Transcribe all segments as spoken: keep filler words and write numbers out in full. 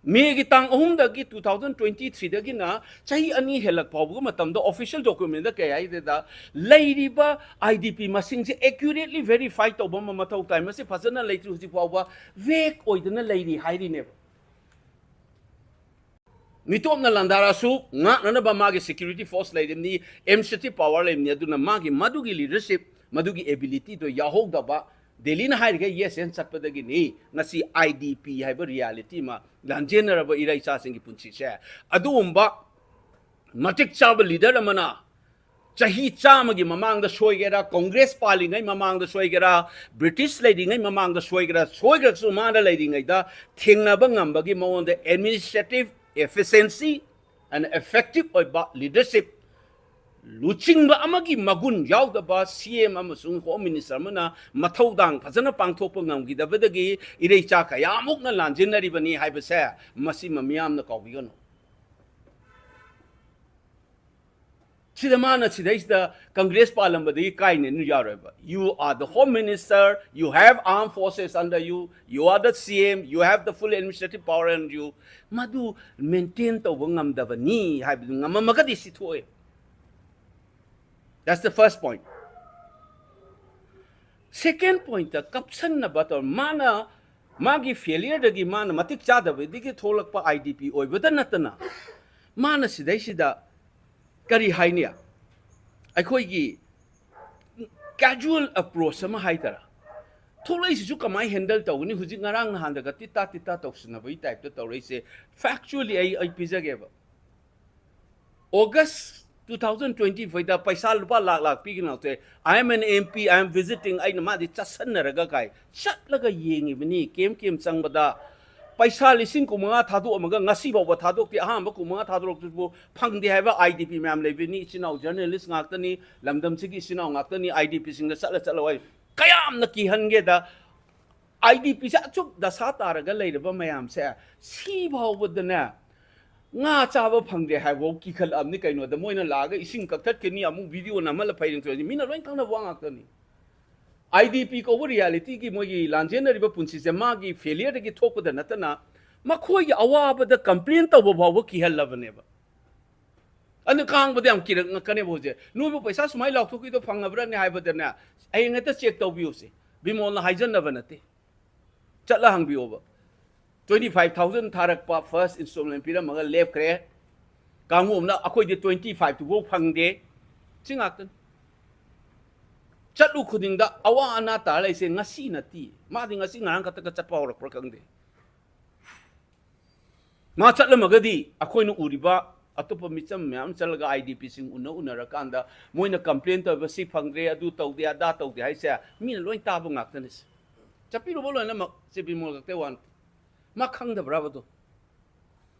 ꯃꯦꯒꯤ ꯇꯥꯡ ꯑꯍꯨꯝꯗꯒꯤ two thousand twenty threeꯗꯒꯤꯅ ꯆꯍꯤ ꯑꯅꯤ ꯍꯦꯜꯂꯛ ꯐꯥꯎꯕꯒꯤ ꯃꯇꯝꯗ official documentꯗ ꯀꯩ ꯍꯥꯏꯗꯦꯗ, ꯂꯩꯔꯤꯕ IDP ꯃꯁꯤꯡꯁꯦ accurately verify ꯇꯧꯕ ꯑꯃ ꯃꯊꯧ ꯇꯥꯏ꯫ ꯃꯁꯤ ꯐꯖꯅ ꯂꯩꯇ꯭ꯔꯤ, ꯍꯧꯖꯤꯛ ꯐꯥꯎꯕ vague ꯑꯣꯏꯗꯅ ꯂꯩꯔꯤ ꯍꯥꯏꯔꯤꯅꯦꯕ꯫ ꯃꯤꯇꯣꯞꯅ ꯂꯥꯟꯗꯥꯔꯛꯑꯁꯨ ꯉꯥꯛꯅꯅꯕ ꯃꯥꯒꯤ security force ꯂꯩꯔꯤꯕꯅꯤ, administrative power ꯂꯩꯔꯤꯕꯅꯤ꯫ ꯑꯗꯨꯅ ꯃꯥꯒꯤ ꯃꯗꯨꯒꯤ leadership, ꯃꯗꯨꯒꯤ abilityꯗꯣ ꯌꯥꯎꯍꯧꯗꯕ, ꯗꯦꯜꯂꯤꯅ ꯍꯥꯏꯔꯤꯈꯩ yes and ꯆꯠꯄꯗꯒꯤꯅꯤ ꯉꯁꯤ IDP ꯍꯥꯏꯕ reality ꯑꯃ ꯂꯥꯟꯖꯦꯟꯅꯔꯕ ꯏꯔꯩꯆꯥꯁꯤꯡꯒꯤ ꯄꯨꯟꯁꯤꯁꯦ꯫ ꯑꯗꯨꯒꯨꯝꯕ ꯃꯇꯤꯛ ꯆꯥꯕ leader ꯑꯃꯅ ꯆꯍꯤ ꯆꯥꯝꯃꯒꯤ ꯃꯃꯥꯡꯗ ꯁꯣꯏꯒꯦꯔꯥ, ꯀꯣꯡꯒ꯭ꯔꯦꯁ ꯄꯥꯜꯂꯤꯉꯩ ꯃꯃꯥꯡꯗ ꯁꯣꯏꯒꯦꯔꯥ, ꯕ꯭ꯔꯤꯇꯤꯁ ꯂꯩꯔꯤꯉꯩ ꯃꯃꯥꯡꯗ ꯁꯣꯏꯒꯦꯔꯥ, ꯁꯣꯏꯈ꯭ꯔꯁꯨ ꯃꯥꯅ ꯂꯩꯔꯤꯉꯩꯗ ꯊꯦꯡꯅꯕ ꯉꯝꯕꯒꯤ ꯃꯉꯣꯟꯗ administrative efficiency and effective ꯑꯣꯏꯕ leadership, ꯂꯨꯆꯤꯡꯕ ꯑꯃꯒꯤ ꯃꯒꯨꯟ ꯌꯥꯎꯗꯕ CM ꯑꯃꯁꯨꯡ Home Minister ꯑꯃꯅ ꯃꯊꯧꯗꯥꯡ ꯐꯖꯅ ꯄꯥꯡꯊꯣꯛꯄ ꯉꯝꯈꯤꯗꯕꯗꯒꯤ ꯏꯔꯩꯆꯥ ꯀꯌꯥꯃꯨꯛꯅ ꯂꯥꯟꯖꯦꯟꯅꯔꯤꯕꯅꯤ ꯍꯥꯏꯕꯁꯦ ꯃꯁꯤꯃ ꯃꯤꯌꯥꯝꯅ ꯀꯥꯎꯕꯤꯒꯅꯨ꯫ ꯁꯤꯗ ꯃꯥꯅ ꯁꯤꯗꯩꯁꯤꯗ ꯀꯪꯒ꯭ꯔꯦꯁ ꯄꯥꯜꯂꯝꯕꯗꯒꯤ ꯀꯥꯏꯅꯦꯅ ꯌꯥꯔꯣꯏꯕ꯫ You are the Home Minister, you have armed forces under you, you are the CM, you have the full administrative power under you. ꯃꯗꯨ maintain ꯇꯧꯕ ꯉꯝꯗꯕꯅꯤ ꯍꯥꯏꯕꯗꯨ ꯉꯝꯃꯝꯃꯒꯗꯤ ꯁꯤ ꯊꯣꯛꯑꯦ꯫ That's the first point. Second pointꯇ ꯀꯞꯁꯟꯅꯕ ꯇꯧꯔ, ꯃꯥꯅ ꯃꯥꯒꯤ failureꯗꯒꯤ, ꯃꯥꯅ ꯃꯇꯤꯛ ꯆꯥꯗꯕꯗꯒꯤ ꯊꯣꯛꯂꯛꯄ IDP ꯑꯣꯏꯕꯗ ꯅꯠꯇꯅ, ꯃꯥꯅ ꯁꯤꯗꯩꯁꯤꯗ ꯀꯔꯤ ꯍꯥꯏꯅꯤ, ꯑꯩꯈꯣꯏꯒꯤ casual approach ꯑꯃ ꯍꯥꯏꯇꯥꯔꯦ, ꯊꯣꯛꯂꯛꯏꯁꯤꯁꯨ ꯀꯃꯥꯏꯅ handle ꯇꯧꯒꯅꯤ? ꯍꯧꯖꯤꯛ ꯉꯔꯥꯡ ꯅꯍꯥꯟꯗꯒ ꯇꯤꯠꯇꯥ ꯇꯤꯠꯇꯥ ꯇꯧꯁꯤꯟꯅꯕꯒꯤ typeꯇ ꯇꯧꯔꯛꯏꯁꯦ꯫ Factually ꯑꯩ, ꯑꯩ ꯄꯤꯖꯒꯦꯕ꯫ August two thousand twenty fourꯗ ꯄꯩꯁꯥ ꯂꯨꯄꯥ ꯂꯥꯛ ꯂꯥꯛ ꯄꯤꯒꯅꯤ ꯍꯥꯏꯕꯁꯦ, "I am an MP, I am visiting", ꯑꯩꯅ ꯃꯥꯗꯤ ꯆꯠꯁꯟꯅꯔꯒ ꯀꯥꯏ ꯆꯠꯂꯒ ꯌꯦꯡꯉꯤꯕꯅꯤ꯫ Camp camp ꯆꯪꯕꯗ ꯄꯩꯁꯥ ꯂꯤꯁꯤꯡ ꯀꯨꯟꯃꯉꯥ ꯊꯥꯗꯣꯛꯑꯝꯃꯒ ꯉꯁꯤ ꯐꯥꯎꯕ ꯊꯥꯗꯣꯛꯇꯦ꯫ ꯑꯍꯥꯟꯕ ꯀꯨꯟꯃꯉꯥ ꯊꯥꯗꯣꯔꯛꯄꯗꯨꯕꯨ ꯐꯪꯗꯦ ꯍꯥꯏꯕ IDP ꯃꯌꯥꯝ ꯂꯩꯕꯅꯤ꯫ ꯏꯆꯤꯟ ꯏꯅꯥꯎ journalist ꯉꯥꯛꯇꯅꯤ, ꯂꯝꯗꯝꯁꯤꯒꯤ ꯏꯆꯤꯟ ꯏꯅꯥꯎ ꯉꯥꯛꯇꯅꯤ꯫ IDPꯁꯤꯡꯗ ꯆꯠꯂ ꯆꯠꯂ ꯋꯥꯔꯤ ꯀꯌꯥꯝꯅ ꯀꯤꯍꯟꯒꯦꯗ, IDPꯁꯦ ꯑꯁꯨꯛ ꯗꯁꯥ ꯇꯥꯔꯒ ꯂꯩꯔꯕ ꯃꯌꯥꯝꯁꯦ ꯁꯤ ꯐꯥꯎꯕꯗꯅꯦ, ꯉꯥ ꯆꯥꯕ ꯐꯪꯗꯦ ꯍꯥꯏꯕꯐꯥꯎ ꯀꯤꯈꯠꯂꯛꯑꯕꯅꯤ꯫ ꯀꯩꯅꯣꯗ ꯃꯣꯏꯅ ꯂꯥꯛꯑꯒ ꯏꯁꯤꯡ ꯀꯛꯊꯠꯀꯅꯤ, ꯑꯃꯨꯛ video ꯅꯝꯍꯜꯂ ꯐꯩꯔꯦꯅ ꯇꯧꯔꯤꯁꯦ ꯃꯤꯅ ꯂꯣꯏ ꯈꯪꯅꯕ ꯋꯥ ꯉꯥꯛꯇꯅꯤ꯫ IDP ꯀꯧꯕ realityꯒꯤ ꯃꯣꯏꯒꯤ ꯂꯥꯟꯖꯦꯟꯅꯔꯤꯕ ꯄꯨꯟꯁꯤꯁꯦ ꯃꯥꯒꯤ failureꯗꯒꯤ ꯊꯣꯛꯄꯗ ꯅꯠꯇꯅ, ꯃꯈꯣꯏꯒꯤ ꯑꯋꯥꯕꯗ complain ꯇꯧꯕ ꯐꯥꯎꯕ ꯀꯤꯍꯜꯂꯕꯅꯦꯕ꯫ ꯑꯗꯨ ꯀꯥꯡꯕꯗ ꯌꯥꯝ ꯀꯤꯔꯛꯀꯅꯦꯕ ꯍꯧꯖꯤꯛ꯫ "ꯅꯣꯏꯕꯨ ꯄꯩꯁꯥ ꯁꯨꯃꯥꯏꯅ ꯂꯥꯎꯊꯣꯛꯈꯤꯗꯣ ꯐꯪꯉꯕ꯭ꯔꯅꯦ?" ꯍꯥꯏꯕꯗꯅꯦ, "ꯍꯌꯦꯡ ꯍꯦꯛꯇ check ꯇꯧꯕꯤꯌꯨꯁꯦ, ꯕꯤꯃꯣꯜꯅ ꯍꯥꯏꯖꯟꯅꯕ ꯅꯠꯇꯦ, ꯆꯠꯂ ꯍꯪꯕꯤꯌꯣꯕ꯫ Twenty five thousand ꯊꯥꯔꯛꯄ first installment ꯄꯤꯔꯝꯃꯒ ꯂꯦꯞꯈ꯭ꯔꯦ꯫ ꯀꯥꯡꯕꯨ ꯑꯃꯅ ꯑꯩꯈꯣꯏꯗꯤ twenty five ꯇꯨꯐꯥꯎ ꯐꯪꯗꯦ꯫ ꯁꯤ ꯉꯥꯛꯇꯅꯤ꯫ ꯆꯠꯂꯨ ꯈꯨꯗꯤꯡꯗ ꯑꯋꯥ ꯑꯅꯥ ꯇꯥꯔ ꯂꯩꯁꯦ ꯉꯁꯤ ꯅꯠꯇꯦ꯫ ꯃꯥꯗꯤ ꯉꯁꯤ ꯉꯔꯥꯡ ꯈꯛꯇꯒ ꯆꯠꯄ ꯍꯧꯔꯛꯄ꯭ꯔꯥ ꯈꯪꯗꯦ꯫ ꯃꯥ ꯆꯠꯂꯝꯃꯒꯗꯤ ꯑꯩꯈꯣꯏꯅ ꯎꯔꯤꯕ ꯑꯇꯣꯞꯄ ꯃꯤꯆꯝ ꯃꯌꯥꯝ ꯆꯠꯂꯒ IDPꯁꯤꯡ ꯎꯅ ꯎꯅꯔꯀꯥꯟꯗ ꯃꯣꯏꯅ complain ꯇꯧꯕ, "ꯁꯤ ꯐꯪꯗ꯭ꯔꯦ, ꯑꯗꯨ ꯇꯧꯗꯦ, ꯑꯗꯥ ꯇꯧꯗꯦ" ꯍꯥꯏꯁꯦ ꯃꯤꯅ ꯂꯣꯏ ꯇꯥꯕ ꯉꯥꯛꯇꯅꯤ꯫ ꯆꯠꯄꯤꯔꯨꯕ ꯂꯣꯏꯅꯃꯛ ꯁꯤ ꯕꯤꯃꯣꯜ ꯈꯛꯇ ꯋꯥ ꯅꯠꯇꯦ꯫ ꯃꯥ ꯈꯪꯗꯕ꯭ꯔꯥꯕ ꯑꯗꯣ?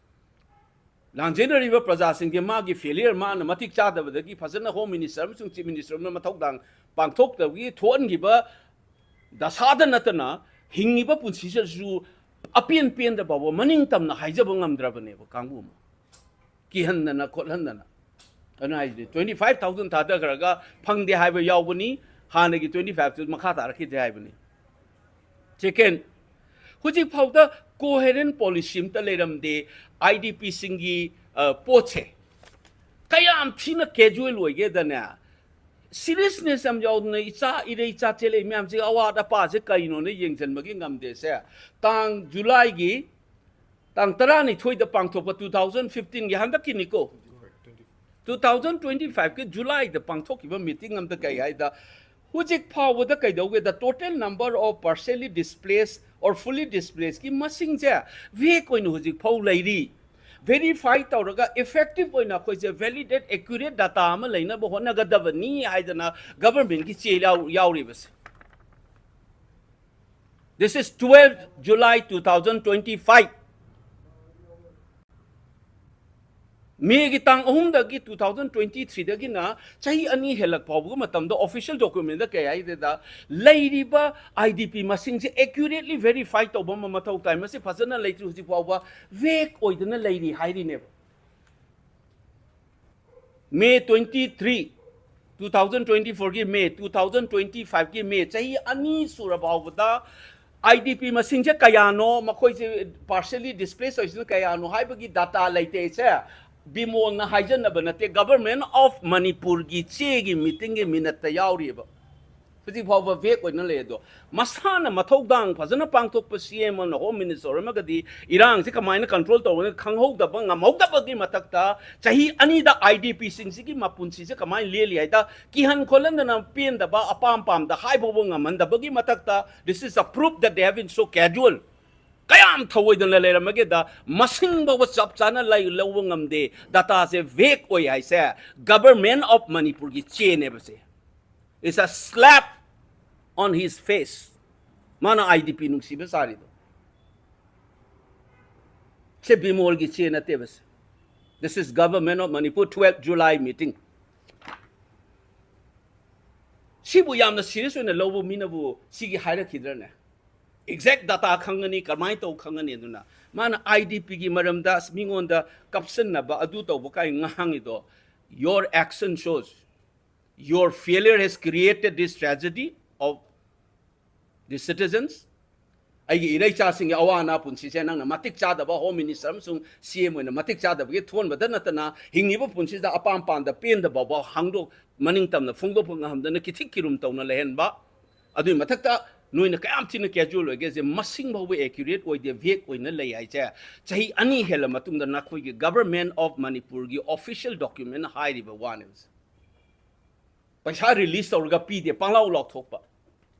ꯂꯥꯟꯖꯦꯟꯅꯔꯤꯕ ꯄ꯭ꯔꯖꯥꯁꯤꯡꯁꯦ ꯃꯥꯒꯤ failure, ꯃꯥꯅ ꯃꯇꯤꯛ ꯆꯥꯗꯕꯗꯒꯤ ꯐꯖꯅ Home Minister ꯑꯃꯁꯨꯡ Chief Minister ꯑꯃꯅ ꯃꯊꯧꯗꯥꯡ ꯄꯥꯡꯊꯣꯛꯇꯕꯒꯤ ꯊꯣꯛꯍꯟꯈꯤꯕ ꯗꯁꯥꯗ ꯅꯠꯇꯅ ꯍꯤꯡꯉꯤꯕ ꯄꯨꯟꯁꯤꯁꯤꯗꯁꯨ ꯑꯄꯦꯟ ꯄꯦꯟꯗ ꯐꯥꯎꯕ ꯃꯅꯤꯡ ꯇꯝꯅ ꯍꯥꯏꯖꯕ ꯉꯝꯗ꯭ꯔꯕꯅꯦꯕ ꯀꯥꯡꯕꯨ ꯑꯃ꯫ ꯀꯤꯍꯟꯗꯅ ꯈꯣꯠꯍꯟꯗꯅ꯫ ꯑꯗꯨꯅ ꯍꯥꯏꯁꯤꯗꯤ twenty five thousand ꯊꯥꯗꯈ꯭ꯔꯒ ꯐꯪꯗꯦ ꯍꯥꯏꯕ ꯌꯥꯎꯕꯅꯤ, ꯍꯥꯟꯅꯒꯤ twenty five ꯇꯨ ꯃꯈꯥ ꯇꯥꯔꯛꯈꯤꯗꯦ ꯍꯥꯏꯕꯅꯤ꯫ Second, ꯍꯧꯖꯤꯛ ꯐꯥꯎꯗ coherent policy ꯑꯝꯇ ꯂꯩꯔꯝꯗꯦ꯫ IDPꯁꯤꯡꯒꯤ, ꯑ, ꯄꯣꯠꯁꯦ ꯀꯌꯥꯝ ꯊꯤꯅ casual ꯑꯣꯏꯒꯦꯗꯅꯦ, seriousness ꯌꯥꯝ ꯌꯥꯎꯗꯅ ꯏꯆꯥ ꯏꯔꯩ ꯏꯆꯥ ꯆꯦꯜꯂꯛꯏ ꯃꯌꯥꯝꯁꯦ ꯑꯋꯥꯠ ꯑꯄꯥꯁꯦ ꯀꯩꯅꯣꯅ ꯌꯦꯡꯁꯤꯟꯕꯒꯤ ꯉꯝꯗꯦꯁꯦ꯫ ꯇꯥꯡ Julyꯒꯤ ꯇꯥꯡ ꯇꯔꯥꯅꯤꯊꯣꯏꯗ ꯄꯥꯡꯊꯣꯛꯄ two thousand fifteenꯒꯤ ꯍꯟꯗꯛꯀꯤꯅꯤꯀꯣ, two thousand twenty fiveꯀꯤ Julyꯗ ꯄꯥꯡꯊꯣꯛꯈꯤꯕ meeting ꯑꯝꯗ ꯀꯩ ꯍꯥꯏꯗ, ꯍꯧꯖꯤꯛ ꯐꯥꯎꯕꯗ ꯀꯩꯗꯧꯒꯦꯗ, total number of partially displaced or fully displacedꯀꯤ ꯃꯁꯤꯡꯁꯦ vague ꯑꯣꯏꯅ ꯍꯧꯖꯤꯛ ꯐꯥꯎ ꯂꯩꯔꯤ꯫ Verify ꯇꯧꯔꯒ effective ꯑꯣꯏꯅ ꯑꯩꯈꯣꯏꯁꯦ validate, accurate data ꯑꯃ ꯂꯩꯅꯕ ꯍꯣꯠꯅꯒꯗꯕꯅꯤ ꯍꯥꯏꯗꯅ governmentꯀꯤ ꯆꯦ ꯌꯥꯎ-, ꯌꯥꯎꯔꯤꯕꯁꯦ꯫ This is twelve July two thousand twenty-five꯫ Mayꯒꯤ ꯇꯥꯡ ꯑꯍꯨꯝꯗꯒꯤ two thousand twenty threeꯗꯒꯤꯅ ꯆꯍꯤ ꯑꯅꯤ ꯍꯦꯜꯂꯛ ꯐꯥꯎꯕꯒꯤ ꯃꯇꯝꯗ official documentꯗ ꯀꯩ ꯍꯥꯏꯗꯦꯗ, ꯂꯩꯔꯤꯕ IDP ꯃꯁꯤꯡꯁꯦ accurately verify ꯇꯧꯕ ꯑꯃ ꯃꯊꯧ ꯇꯥꯏ꯫ ꯃꯁꯤ ꯐꯖꯅ ꯂꯩꯇ꯭ꯔꯤ, ꯍꯧꯖꯤꯛ ꯐꯥꯎꯕ vague ꯑꯣꯏꯗꯅ ꯂꯩꯔꯤ ꯍꯥꯏꯔꯤꯅꯦꯕ꯫ May twenty three, two thousand twenty fourꯒꯤ May, two thousand twenty fiveꯀꯤ May, ꯆꯍꯤ ꯑꯅꯤ ꯁꯨꯔ ꯐꯥꯎꯕꯗ ꯑꯥꯏ ꯗꯤ ꯄꯤ ꯃꯁꯤꯡꯁꯦ ꯀꯌꯥꯅꯣ, ꯃꯈꯣꯏꯁꯦ partially displaced ꯑꯣꯏꯁꯤꯅ ꯀꯌꯥꯅꯣ ꯍꯥꯏꯕꯒꯤ data ꯂꯩꯇꯦ꯫ ꯁꯦ ꯕꯤꯃꯣꯜꯅ ꯍꯥꯏꯖꯟꯅꯕ ꯅꯠꯇꯦ, Government of ꯃꯅꯤꯄꯨꯔꯒꯤ ꯆꯦꯒꯤ meetingꯒꯤ minuteꯇ ꯌꯥꯎꯔꯤꯑꯕ꯫ ꯍꯧꯖꯤꯛ ꯐꯥꯎꯕ vague ꯑꯣꯏꯅ ꯂꯩ꯫ ꯑꯗꯣ ꯃꯁꯥꯅ ꯃꯊꯧꯗꯥꯡ ꯐꯖꯅ ꯄꯥꯡꯊꯣꯛꯄ ꯁꯤ ꯑꯦꯝ ꯑꯃꯅ, Home Minister ꯑꯃꯒꯗꯤ ꯏꯔꯥꯡꯁꯤ ꯀꯃꯥꯏꯅ control ꯇꯧꯒꯅꯤ ꯈꯪꯍꯧꯗꯕ, ꯉꯝꯍꯧꯗꯕꯒꯤ ꯃꯊꯛꯇ ꯆꯍꯤ ꯑꯅꯤꯗ ꯑꯥꯏ ꯗꯤ ꯄꯤꯁꯤꯡꯁꯤꯒꯤ ꯃꯄꯨꯟꯁꯤꯁꯦ ꯀꯃꯥꯏꯅ ꯂꯦꯜꯂꯤ ꯍꯥꯏꯗ ꯀꯤꯍꯟ ꯈꯣꯠꯍꯟꯗꯅ ꯄꯦꯟꯗꯕ, ꯑꯄꯥꯝ ꯄꯥꯝꯗ ꯍꯥꯏꯐꯥꯎꯕ ꯉꯝꯍꯟꯗꯕꯒꯤ ꯃꯊꯛꯇ, this is a proof that they have been so casual꯫ ꯀꯌꯥꯝ ꯊꯧꯑꯣꯏꯗꯅ ꯂꯩꯔꯝꯃꯒꯦꯗ ꯃꯁꯤꯡ ꯐꯥꯎꯕ ꯆꯞ ꯆꯥꯅ ꯂꯩ-, ꯂꯧꯕ ꯉꯝꯗꯦ꯫ Dataꯁꯦ vague ꯑꯣꯏ ꯍꯥꯏꯁꯦ Government of ꯃꯅꯤꯄꯨꯔꯒꯤ ꯆꯦꯅꯦꯕꯁꯦ꯫ It's a slap on his face꯫ ꯃꯥꯅ ꯑꯥꯏ ꯗꯤ ꯄꯤ ꯅꯨꯡꯁꯤꯕ ꯁꯥꯔꯤꯗꯣ꯫ ꯁꯦ ꯕꯤꯃꯣꯜꯒꯤ ꯆꯦ ꯅꯠꯇꯦꯕ ꯁꯦ꯫ This is Government of Manipur twelve July meeting꯫ ꯁꯤꯕꯨ ꯌꯥꯝꯅ serious ꯑꯣꯏꯅ ꯂꯧꯕ ꯃꯤꯅꯕꯨ ꯁꯤꯒꯤ ꯍꯥꯏꯔꯛꯈꯤꯗ꯭ꯔꯅꯦ? Exact data ꯈꯪꯒꯅꯤ, ꯀꯃꯥꯏꯅ ꯇꯧ ꯈꯪꯒꯅꯤ? ꯑꯗꯨꯅ ꯃꯥꯅ ꯑꯥꯏ ꯗꯤ ꯄꯤꯒꯤ ꯃꯔꯝꯗ ꯑꯁ ꯃꯤꯉꯣꯟꯗ ꯀꯞꯁꯟꯅꯕ ꯑꯗꯨ ꯇꯧꯕ ꯀꯥꯏ ꯉꯥꯡꯉꯤꯗꯣ, your action shows your failure has created this tragedy of the citizens꯫ ꯑꯩꯒꯤ ꯏꯔꯩꯆꯥꯁꯤꯡꯒꯤ ꯑꯋꯥ ꯑꯅꯥ ꯄꯨꯟꯁꯤꯁꯦ ꯅꯪꯅ ꯃꯇꯤꯛ ꯆꯥꯗꯕ Home Minister ꯑꯃꯁꯨꯡ ꯁꯤ ꯑꯦꯝ ꯑꯣꯏꯅ ꯃꯇꯤꯛ ꯆꯥꯗꯕꯒꯤ ꯊꯣꯟꯕꯗ ꯅꯠꯇꯅ ꯍꯤꯡꯉꯤꯕ ꯄꯨꯟꯁꯤꯗ ꯑꯄꯥꯝ ꯄꯥꯝꯗ ꯄꯦꯟꯗꯕ ꯐꯥꯎ ꯍꯥꯡꯗꯣꯛ ꯃꯅꯤꯡ ꯇꯝꯅ ꯐꯣꯡꯗꯣꯛꯄ ꯉꯝꯗꯅ ꯀꯤꯊꯤꯛ ꯀꯤꯔꯨꯝ ꯇꯧꯅ ꯂꯩꯍꯟꯕ꯫ ꯑꯗꯨꯒꯤ ꯃꯊꯛꯇ ꯅꯣꯏꯅ ꯀꯌꯥꯝ ꯊꯤꯅ casual ꯑꯣꯏꯒꯦꯁꯦ ꯃꯁꯤꯡ ꯐꯥꯎꯕ accurate ꯑꯣꯏꯗꯦ, vague ꯑꯣꯏꯅ ꯂꯩ ꯍꯥꯏꯁꯦ ꯆꯍꯤ ꯑꯅꯤ ꯍꯦꯜꯂ ꯃꯇꯨꯡꯗ ꯅꯈꯣꯏꯒꯤ Government of ꯃꯅꯤꯄꯨꯔꯒꯤ official document ꯍꯥꯏꯔꯤꯕ ꯋꯥꯅꯦꯕꯁꯦ꯫ ꯄꯩꯁꯥ release ꯇꯧꯔꯒ ꯄꯤꯗꯦ, ꯄꯪꯂꯥꯎ ꯂꯥꯎꯊꯣꯛꯄ꯫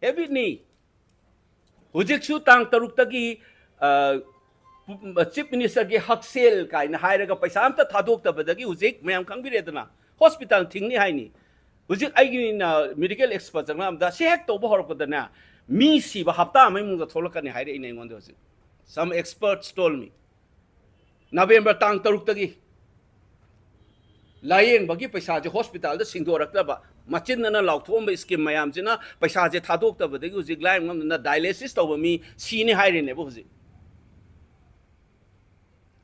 Every ꯅꯤ꯫ ꯍꯧꯖꯤꯛꯁꯨ ꯇꯥꯡ ꯇꯔꯨꯛꯇꯒꯤ, ꯑ, Chief Ministerꯒꯤ ꯍꯛꯁꯦꯜ ꯀꯥꯏꯅ ꯍꯥꯏꯔꯒ ꯄꯩꯁꯥ ꯑꯝꯇ ꯊꯥꯗꯣꯛꯇꯕꯗꯒꯤ ꯍꯧꯖꯤꯛ ꯃꯌꯥꯝ ꯈꯪꯕꯤꯔꯦꯗꯅ, hospital ꯊꯤꯡꯅꯤ ꯍꯥꯏꯅꯤ꯫ ꯍꯧꯖꯤꯛ ꯑꯩꯒꯤꯅ medical expert ꯆꯪꯂꯛꯑꯝꯗ ꯁꯤ ꯍꯦꯛ ꯇꯧꯕ ꯍꯧꯔꯛꯄꯗꯅꯦ, ꯃꯤ ꯁꯤꯕ ꯍꯞꯇꯥ ꯑꯃꯒꯤ ꯃꯅꯨꯡꯗ ꯊꯣꯛꯂꯛꯀꯅꯤ ꯍꯥꯏꯔꯛꯏꯅꯦ ꯑꯩꯉꯣꯟꯗ ꯍꯧꯖꯤꯛ꯫ Some experts told me꯫ November ꯇꯥꯡ ꯇꯔꯨꯛꯇꯒꯤ ꯂꯥꯌꯦꯡꯕꯒꯤ ꯄꯩꯁꯥꯁꯦ hospitalꯗ ꯁꯤꯡꯗꯣꯔꯛꯇꯕ, ꯃꯆꯤꯟꯗꯅ ꯂꯥꯎꯊꯣꯛꯑꯝꯕ scheme ꯃꯌꯥꯝꯁꯤꯅ ꯄꯩꯁꯥꯁꯦ ꯊꯥꯗꯣꯛꯇꯕꯗꯒꯤ ꯍꯧꯖꯤꯛ ꯂꯥꯏꯌꯦꯡ ꯉꯝꯗꯅ dialysis ꯇꯧꯕ ꯃꯤ ꯁꯤꯅꯤ ꯍꯥꯏꯔꯤꯅꯦꯕ ꯍꯧꯖꯤꯛ꯫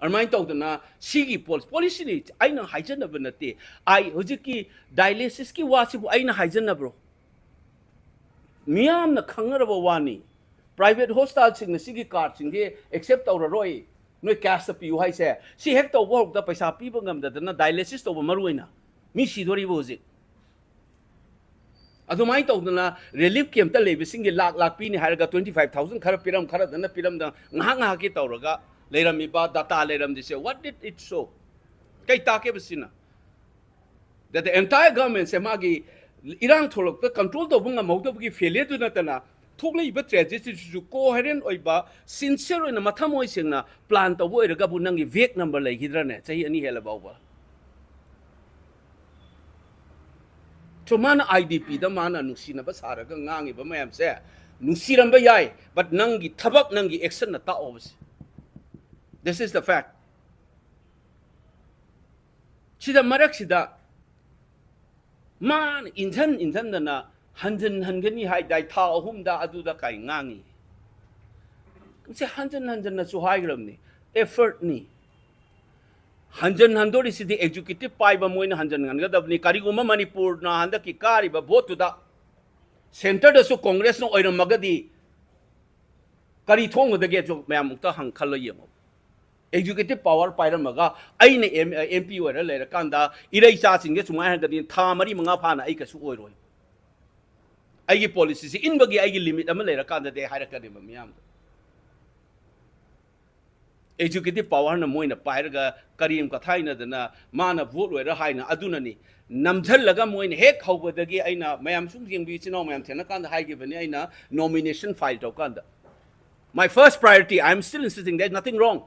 ꯑꯗꯨꯃꯥꯏꯅ ꯇꯧꯗꯅ ꯁꯤꯒꯤ ꯄꯣ-, policyꯅꯤ, ꯑꯩꯅ ꯍꯥꯏꯖꯅꯕ ꯅꯠꯇꯦ꯫ ꯑꯩ ꯍꯧꯖꯤꯛꯀꯤ dialysisꯀꯤ ꯋꯥꯁꯤꯕꯨ ꯑꯩꯅ ꯍꯥꯏꯖꯅꯕ꯭ꯔꯣ? ꯃꯤꯌꯥꯝꯅ ꯈꯪꯅꯔꯕ ꯋꯥꯅꯤ꯫ Private hospitalꯁꯤꯡꯅ ꯁꯤꯒꯤ cardꯁꯤꯡꯁꯦ accept ꯇꯧꯔꯔꯣꯏ, ꯅꯣꯏ cash ꯄꯤꯌꯨ ꯍꯥꯏꯁꯦ, ꯁꯤ ꯍꯦꯛ ꯇꯧꯕ ꯍꯧꯔꯛꯇ ꯄꯩꯁꯥ ꯄꯤꯕ ꯉꯝꯗꯗꯅ dialysis ꯇꯧꯕ ꯃꯔꯨ ꯑꯣꯏꯅ ꯃꯤ ꯁꯤꯗꯣꯔꯤꯕ ꯍꯧꯖꯤꯛ꯫ ꯑꯗꯨꯃꯥꯏꯅ ꯇꯧꯗꯅ relief campꯇ ꯂꯩꯕꯁꯤꯡꯒꯤ ꯂꯥꯛ ꯂꯥꯛ ꯄꯤꯅꯤ ꯍꯥꯏꯔꯒ twenty five thousand ꯈꯔ ꯄꯤꯔꯝ, ꯈꯔꯗꯅ ꯄꯤꯔꯝꯗꯅ ꯉꯥꯏꯍꯥꯛ ꯉꯥꯏꯍꯥꯛꯀꯤ ꯇꯧꯔꯒ ꯂꯩꯔꯝꯃꯤꯕ data ꯂꯩꯔꯝꯗ꯭ꯔꯤꯁꯦ, what did it show? ꯀꯩ ꯇꯥꯛꯀꯦꯕ ꯁꯤꯅ? That the entire governmentꯁꯦ ꯃꯥꯒꯤ ꯏꯔꯥꯡ ꯊꯣꯛꯂꯛꯇ control ꯇꯧꯕ ꯉꯝꯍꯧꯗꯕꯒꯤ failureꯗꯨ ꯅꯠꯇꯅ, ꯊꯣꯛꯂꯛꯏꯕ tragedyꯁꯤꯁꯨ coherent ꯑꯣꯏꯕ, sincere ꯑꯣꯏꯅ ꯃꯊꯃꯣꯏ ꯁꯦꯡꯅ plan ꯇꯧꯕ ꯑꯣꯏꯔꯒꯕꯨ ꯅꯪꯒꯤ vague number ꯂꯩꯈꯤꯗ꯭ꯔꯅꯦ ꯆꯍꯤ ꯑꯅꯤ ꯍꯦꯜꯂ ꯐꯥꯎꯕ? So ꯃꯥꯅ IDPꯗ ꯃꯥꯅ ꯅꯨꯡꯁꯤꯅꯕ ꯁꯥꯔꯒ ꯉꯥꯡꯉꯤꯕ ꯃꯌꯥꯝꯁꯦ ꯅꯨꯡꯁꯤꯔꯝꯕ ꯌꯥꯏ, but ꯅꯪꯒꯤ ꯊꯕꯛ, ꯅꯪꯒꯤ actionꯅ ꯇꯥꯛꯑꯣꯕꯁꯦ꯫ This is the fact. ꯁꯤꯗ ꯃꯔꯛꯁꯤꯗ ꯃꯥꯅ ꯏꯟꯖꯟ ꯏꯟꯖꯟꯗꯅ ꯍꯟꯖꯟ ꯍꯟꯒꯅꯤ ꯍꯥꯏꯗꯥꯏ, ꯊꯥ ꯑꯍꯨꯝꯗ ꯑꯗꯨꯗ ꯀꯥꯏ ꯉꯥꯡꯉꯤ꯫ ꯁꯤ ꯍꯟꯖꯟ ꯍꯟꯖꯟꯅꯁꯨ ꯍꯥꯏꯈ꯭ꯔꯕꯅꯤ, effortꯅꯤ꯫ ꯍꯟꯖꯟ ꯍꯟꯗꯣꯔꯤꯁꯤꯗꯤ executive ꯄꯥꯏꯕ ꯃꯣꯏꯅ ꯍꯟꯖꯟ ꯍꯟꯒꯗꯕꯅꯤ꯫ ꯀꯔꯤꯒꯨꯝꯕ ꯃꯅꯤꯄꯨꯔꯅ ꯍꯟꯗꯛꯀꯤ ꯀꯥꯔꯤꯕ voteꯇꯨꯗ centreꯗꯁꯨ Congressꯅ ꯑꯣꯏꯔꯝꯃꯒꯗꯤ ꯀꯔꯤ ꯊꯣꯛꯒꯗꯒꯦꯁꯨ ꯃꯌꯥꯝ ꯑꯃꯨꯛꯇ ꯍꯪ ꯈꯜꯂ ꯌꯦꯡꯉꯣ꯫ Executive power ꯄꯥꯏꯔꯝꯃꯒ ꯑꯩꯅ MP ꯑꯣꯏꯔ ꯂꯩꯔꯀꯥꯟꯗ ꯏꯔꯩꯆꯥꯁꯤꯡꯁꯦ ꯁꯨꯃꯥꯏꯅ ꯍꯥꯏꯔꯒꯗꯤ ꯊꯥ ꯃꯔꯤ ꯃꯉꯥ ꯐꯥꯅ ꯑꯩ ꯀꯩꯁꯨ ꯑꯣꯏꯔꯣꯏ꯫ ꯑꯩꯒꯤ policyꯁꯤ ꯏꯟꯕꯒꯤ ꯑꯩꯒꯤ limit ꯑꯃ ꯂꯩꯔꯀꯥꯟꯗꯗꯤ ꯑꯩ ꯍꯥꯏꯔꯛꯀꯅꯦꯕ ꯃꯤꯌꯥꯝꯗ꯫ Executive powerꯅ ꯃꯣꯏꯅ ꯄꯥꯏꯔꯒ ꯀꯔꯦꯝ ꯀꯊꯥꯏꯅꯗꯅ ꯃꯥꯅ vote ꯑꯣꯏꯔ ꯍꯥꯏꯅ ꯑꯗꯨꯅꯅꯤ꯫ ꯅꯝꯁꯤꯜꯂꯒ ꯃꯣꯏꯅ ꯍꯦꯛ ꯍꯧꯕꯗꯒꯤ ꯑꯩꯅ ꯃꯌꯥꯝ ꯁꯨꯝ ꯌꯦꯡꯕꯤ, ꯏꯆꯤꯟ ꯏꯅꯥꯎ ꯃꯌꯥꯝ ꯊꯦꯡꯅꯀꯥꯟꯗ ꯍꯥꯏꯈꯤꯕꯅꯤ, ꯑꯩꯅ nomination file ꯇꯧꯀꯥꯟꯗ, "My first priority, I am still insisting, there is nothing wrong."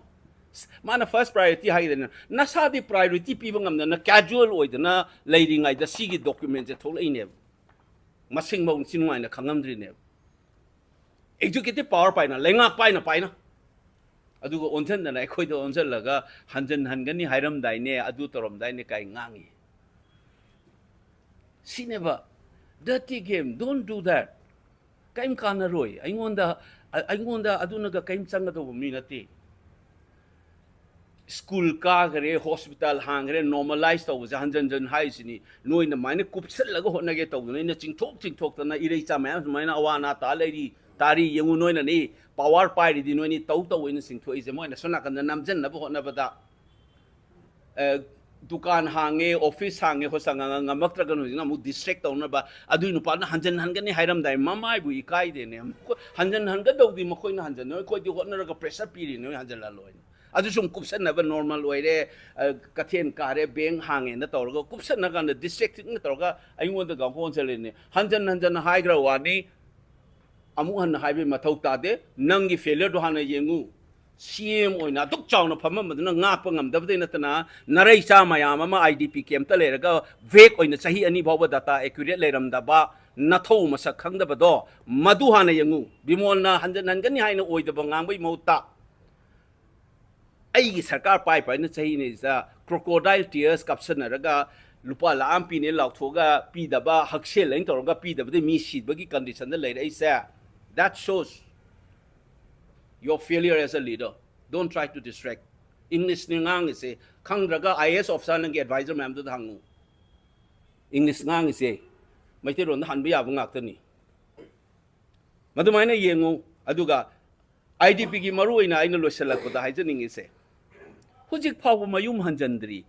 ꯃꯥꯅ first priority ꯍꯥꯏꯗꯅ ꯅꯁꯥꯗꯤ priority ꯄꯤꯕ ꯉꯝꯗꯅ casual ꯑꯣꯏꯗꯅ ꯂꯩꯔꯤꯉꯩꯗ ꯁꯤꯒꯤ documentꯁꯦ ꯊꯣꯛꯂꯛꯏꯅꯦꯕ꯫ ꯃꯁꯤꯡꯐꯧ ꯅꯤꯡꯊꯤ ꯅꯨꯡꯉꯥꯏꯅ ꯈꯪꯉꯝꯗ꯭ꯔꯤꯅꯦꯕ꯫ Executive power ꯄꯥꯏꯅ, ꯂꯩꯉꯥꯛ ꯄꯥꯏꯅ ꯄꯥꯏꯅ꯫ ꯑꯗꯨꯒ ꯑꯣꯟꯁꯤꯟꯗꯅ ꯑꯩꯈꯣꯏꯗ ꯑꯣꯟꯁꯤꯜꯂꯒ ꯍꯟꯖꯟ ꯍꯟꯒꯅꯤ ꯍꯥꯏꯔꯝꯗꯥꯏꯅꯦ, ꯑꯗꯨ ꯇꯧꯔꯝꯗꯥꯏꯅꯦ ꯀꯥꯏ ꯉꯥꯡꯉꯤ꯫ ꯁꯤꯅꯦꯕ, dirty game, don't do that. ꯀꯔꯤꯝ ꯀꯥꯟꯅꯔꯣꯏ꯫ ꯑꯩꯉꯣꯟꯗ, ꯑꯩꯉꯣꯟꯗ ꯑꯗꯨꯅꯒ ꯀꯔꯤꯝ ꯆꯪꯒꯗꯧꯕ ꯃꯤ ꯅꯠꯇꯦ꯫ School ꯀꯥꯈ꯭ꯔꯦ, hospital ꯍꯥꯡꯈ꯭ꯔꯦ, normalize ꯇꯧꯕꯁꯦ ꯍꯟꯖꯟ ꯍꯟꯖꯟ ꯍꯥꯏꯔꯤꯁꯤꯅꯤ꯫ ꯅꯣꯏꯅ ꯑꯗꯨꯃꯥꯏꯅ ꯀꯨꯞꯁꯜꯂꯒ ꯍꯣꯠꯅꯒꯦ ꯇꯧꯗꯅ ꯑꯩꯅ ꯆꯤꯡꯊꯣꯛ ꯆꯤꯡꯊꯣꯛꯇꯅ ꯏꯔꯩꯆꯥ ꯃꯌꯥꯝ ꯁꯨꯃꯥꯏꯅ ꯑꯋꯥ ꯑꯅꯥ ꯇꯥ ꯂꯩꯔꯤ꯫ ꯇꯥꯔꯤ ꯌꯦꯡꯉꯨ, ꯅꯣꯏꯅꯅꯤ ꯄꯋꯥꯔ ꯄꯥꯏꯔꯤꯗꯤ, ꯅꯣꯏꯅꯤ ꯇꯧ ꯇꯧ ꯑꯣꯏꯅ ꯆꯤꯡꯊꯣꯛꯏꯁꯦ꯫ ꯃꯣꯏꯅ ꯁꯣꯝ ꯅꯥꯀꯟꯗ ꯅꯝꯖꯟꯅꯕ ꯍꯣꯠꯅꯕꯗ, ꯑ, ꯗꯨꯀꯥꯟ ꯍꯥꯡꯉꯦ, ꯑꯣꯐꯤꯁ ꯍꯥꯡꯉꯦ, ꯍꯣꯁ ꯉꯝꯃꯛꯇ꯭ꯔꯒꯅ ꯍꯧꯖꯤꯛꯅ ꯑꯃꯨꯛ ꯗꯤꯁꯇ꯭ꯔꯦꯛ ꯇꯧꯅꯕ꯫ ꯑꯗꯨꯏ ꯅꯨꯄꯥꯗꯨꯅ ꯍꯟꯖꯟ ꯍꯟꯒꯅꯤ ꯍꯥꯏꯔꯝꯗꯥꯏ, ꯃꯃꯥꯏꯕꯨ ꯏꯀꯥꯏꯗꯦꯅꯦ꯫ ꯃꯈꯣꯏ ꯍꯟꯖꯟ ꯍꯟꯒꯗꯧꯗꯤ ꯃꯈꯣꯏꯅ ꯍꯟꯖꯟꯅ, ꯑꯩꯈꯣꯏꯗꯤ ꯍꯣꯠꯅꯔꯒ ꯄ꯭ꯔꯦꯁꯔ ꯄꯤꯔꯤꯅꯦ ꯍꯟꯖꯜꯍꯜꯂꯣ ꯍꯥꯏꯅ꯫ ꯑꯗꯨ ꯁꯨꯝ ꯀꯨꯞꯁꯟꯅꯕ ꯅꯣꯔꯃꯦꯜ ꯑꯣꯏꯔꯦ, ꯑ, ꯀꯩꯊꯦꯜ ꯀꯥꯔꯦ, ꯕꯦꯡ ꯍꯥꯡꯉꯦꯅ ꯇꯧꯔꯒ ꯀꯨꯞꯁꯟꯅ ꯀꯥꯟꯗ ꯗꯤꯁꯇ꯭ꯔꯦꯛꯇꯤꯡꯅ ꯇꯧꯔꯒ ꯑꯩꯉꯣꯟꯗ ꯒꯥꯎꯈꯣꯟ ꯆꯠꯂꯤꯅꯦ꯫ ꯍꯟꯖꯟ ꯍꯟꯖꯟꯅ ꯍꯥꯏꯈ꯭ꯔ ꯋꯥꯅꯤ, ꯑꯃꯨꯛ ꯍꯟꯅ ꯍꯥꯏꯕꯒꯤ ꯃꯊꯧ ꯇꯥꯗꯦ꯫ ꯅꯪꯒꯤ ꯐꯦꯂꯤꯌꯔꯗꯣ ꯍꯥꯟꯅ ꯌꯦꯡꯉꯨ꯫ ꯁꯤ ꯑꯦꯝ ꯑꯣꯏꯅ ꯑꯗꯨꯛ ꯆꯥꯎꯅ ꯐꯝꯃꯝꯕꯗꯨꯅ ꯉꯥꯛꯄ ꯉꯝꯗꯕꯗꯩ ꯅꯠꯇꯅ, ꯅꯔꯩ ꯆꯥ ꯃꯌꯥꯝ ꯑꯃ ꯑꯥꯏ ꯗꯤ ꯄꯤ ꯀꯦꯝꯞꯇ ꯂꯩꯔꯒ ꯕꯦꯛ ꯑꯣꯏꯅ ꯆꯍꯤ ꯑꯅꯤ ꯐꯥꯎꯕ ꯗꯥꯇꯥ ꯑꯦꯀ꯭ꯌꯨꯔꯦꯠ ꯂꯩꯔꯝꯗꯕ, ꯅꯊꯧ ꯃꯁꯛ ꯈꯪꯗꯕꯗꯣ, ꯃꯗꯨ ꯍꯥꯟꯅ ꯌꯦꯡꯉꯨ꯫ ꯕꯤꯃꯣꯜꯅ ꯍꯟꯖꯟ ꯍꯟꯒꯅꯤ ꯍꯥꯏꯅ ꯑꯣꯏꯗꯕ ꯉꯥꯡꯕꯒꯤ ꯃꯍꯨꯠꯇ, ꯑꯩꯒꯤ ꯁꯔꯀꯥꯔ ꯄꯥꯏ ꯄꯥꯏꯅ ꯆꯍꯤ ꯑꯅꯤꯁꯤꯗ crocodile tears ꯀꯥꯞꯁꯟꯅꯔꯒ ꯂꯨꯄꯥ ꯂꯥꯈ ꯑꯃ ꯄꯤꯅꯦ ꯂꯥꯎꯊꯣꯛꯑꯒ ꯄꯤꯗꯕ, ꯍꯛꯁꯦꯜ ꯑꯩꯅ ꯇꯧꯔꯒ ꯄꯤꯗꯕꯗꯩ ꯃꯤ ꯁꯤꯕꯒꯤ ꯀꯟꯗꯤꯁꯟꯗ ꯂꯩꯔꯛꯏꯁꯦ, that shows your failure as a leader. Don't try to distract. ꯏꯪꯂꯤꯁꯅꯤ ꯉꯥꯡꯉꯤꯁꯦ, ꯈꯪꯗ꯭ꯔꯒ ꯑꯥꯏ ꯑꯦ ꯑꯦꯁ ꯑꯣꯐꯤꯁꯥꯔ ꯅꯪꯒꯤ ꯑꯦꯗꯚꯥꯏꯖꯔ ꯃꯌꯥꯝꯗꯨꯗ ꯍꯪꯉꯨ꯫ ꯏꯪꯂꯤꯁ ꯉꯥꯡꯉꯤꯁꯦ ꯃꯩꯇꯩꯂꯣꯟꯗ ꯍꯟꯕ ꯌꯥꯕ ꯉꯥꯛꯇꯅꯤ꯫ ꯃꯗꯨꯃꯥꯏꯅ ꯌꯦꯡꯉꯨ꯫ ꯑꯗꯨꯒ ꯑꯥꯏ ꯗꯤ ꯄꯤꯒꯤ ꯃꯔꯨ ꯑꯣꯏꯅ ꯑꯩꯅ ꯂꯣꯏꯁꯤꯜꯂꯛꯄꯗ ꯍꯥꯏꯖꯅꯤꯡꯉꯤꯁꯦ, ꯍꯧꯖꯤꯛ ꯐꯥꯎꯕ ꯃꯌꯨꯝ ꯍꯟꯖꯟꯗ꯭ꯔꯤ꯫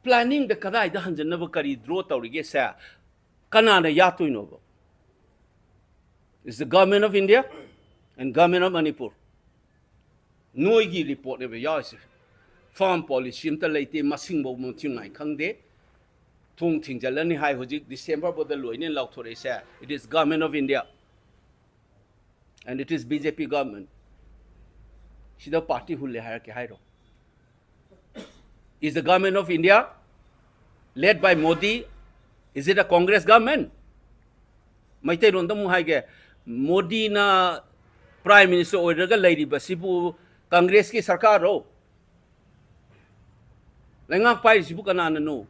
ꯄ꯭ꯂꯥꯅꯤꯡꯗ ꯀꯗꯥꯏꯗ ꯍꯟꯖꯟꯅꯕ ꯀꯔꯤ ꯗ꯭ꯔꯣ ꯇꯧꯔꯤꯒꯦꯁꯦ ꯀꯅꯥꯅ ꯌꯥꯠꯇꯣꯏꯅꯣꯕ? Is the Government of India and Government of Manipur. ꯅꯣꯏꯒꯤ ꯔꯤꯄꯣꯔꯠꯅꯦꯕ ꯌꯥꯎꯔꯤꯁꯦ꯫ ꯐꯥꯔꯝ ꯄꯣꯂꯤꯁꯤ ꯑꯝꯇ ꯂꯩꯇꯦ, ꯃꯁꯤꯡꯐꯧ ꯃꯊꯤꯉꯥꯏ ꯈꯪꯗꯦ꯫ ꯊꯣꯡ ꯊꯤꯡꯖꯤꯜꯂꯅꯤ ꯍꯥꯏ, ꯍꯧꯖꯤꯛ ꯗꯤꯁꯦꯝꯕꯔ ꯐꯥꯎꯗ ꯂꯣꯏꯅꯦ ꯂꯥꯎꯊꯣꯔꯛꯏꯁꯦ꯫ It is Government of India and it is B J P government. ꯁꯤꯗ ꯄꯥꯔꯇꯤ ꯍꯨꯜꯂꯦ ꯍꯥꯏꯔꯛꯀꯦ ꯍꯥꯏꯔꯣ? Is the Government of India led by Modi, is it a Congress government? ꯃꯩꯇꯩꯂꯣꯟꯗ ꯑꯃꯨꯛ ꯍꯥꯏꯒꯦ, ꯃꯣꯗꯤꯅ ꯄ꯭ꯔꯥꯏꯝ ꯃꯤꯅꯤꯁꯇꯔ ꯑꯣꯏꯔꯒ ꯂꯩꯔꯤꯕꯁꯤꯕꯨ ꯀꯪꯒ꯭ꯔꯦꯁꯀꯤ ꯁꯔꯀꯥꯔꯔꯣ? ꯂꯩꯉꯥꯛ ꯄꯥꯏꯔꯤꯁꯤꯕꯨ ꯀꯅꯥꯅꯅꯣ?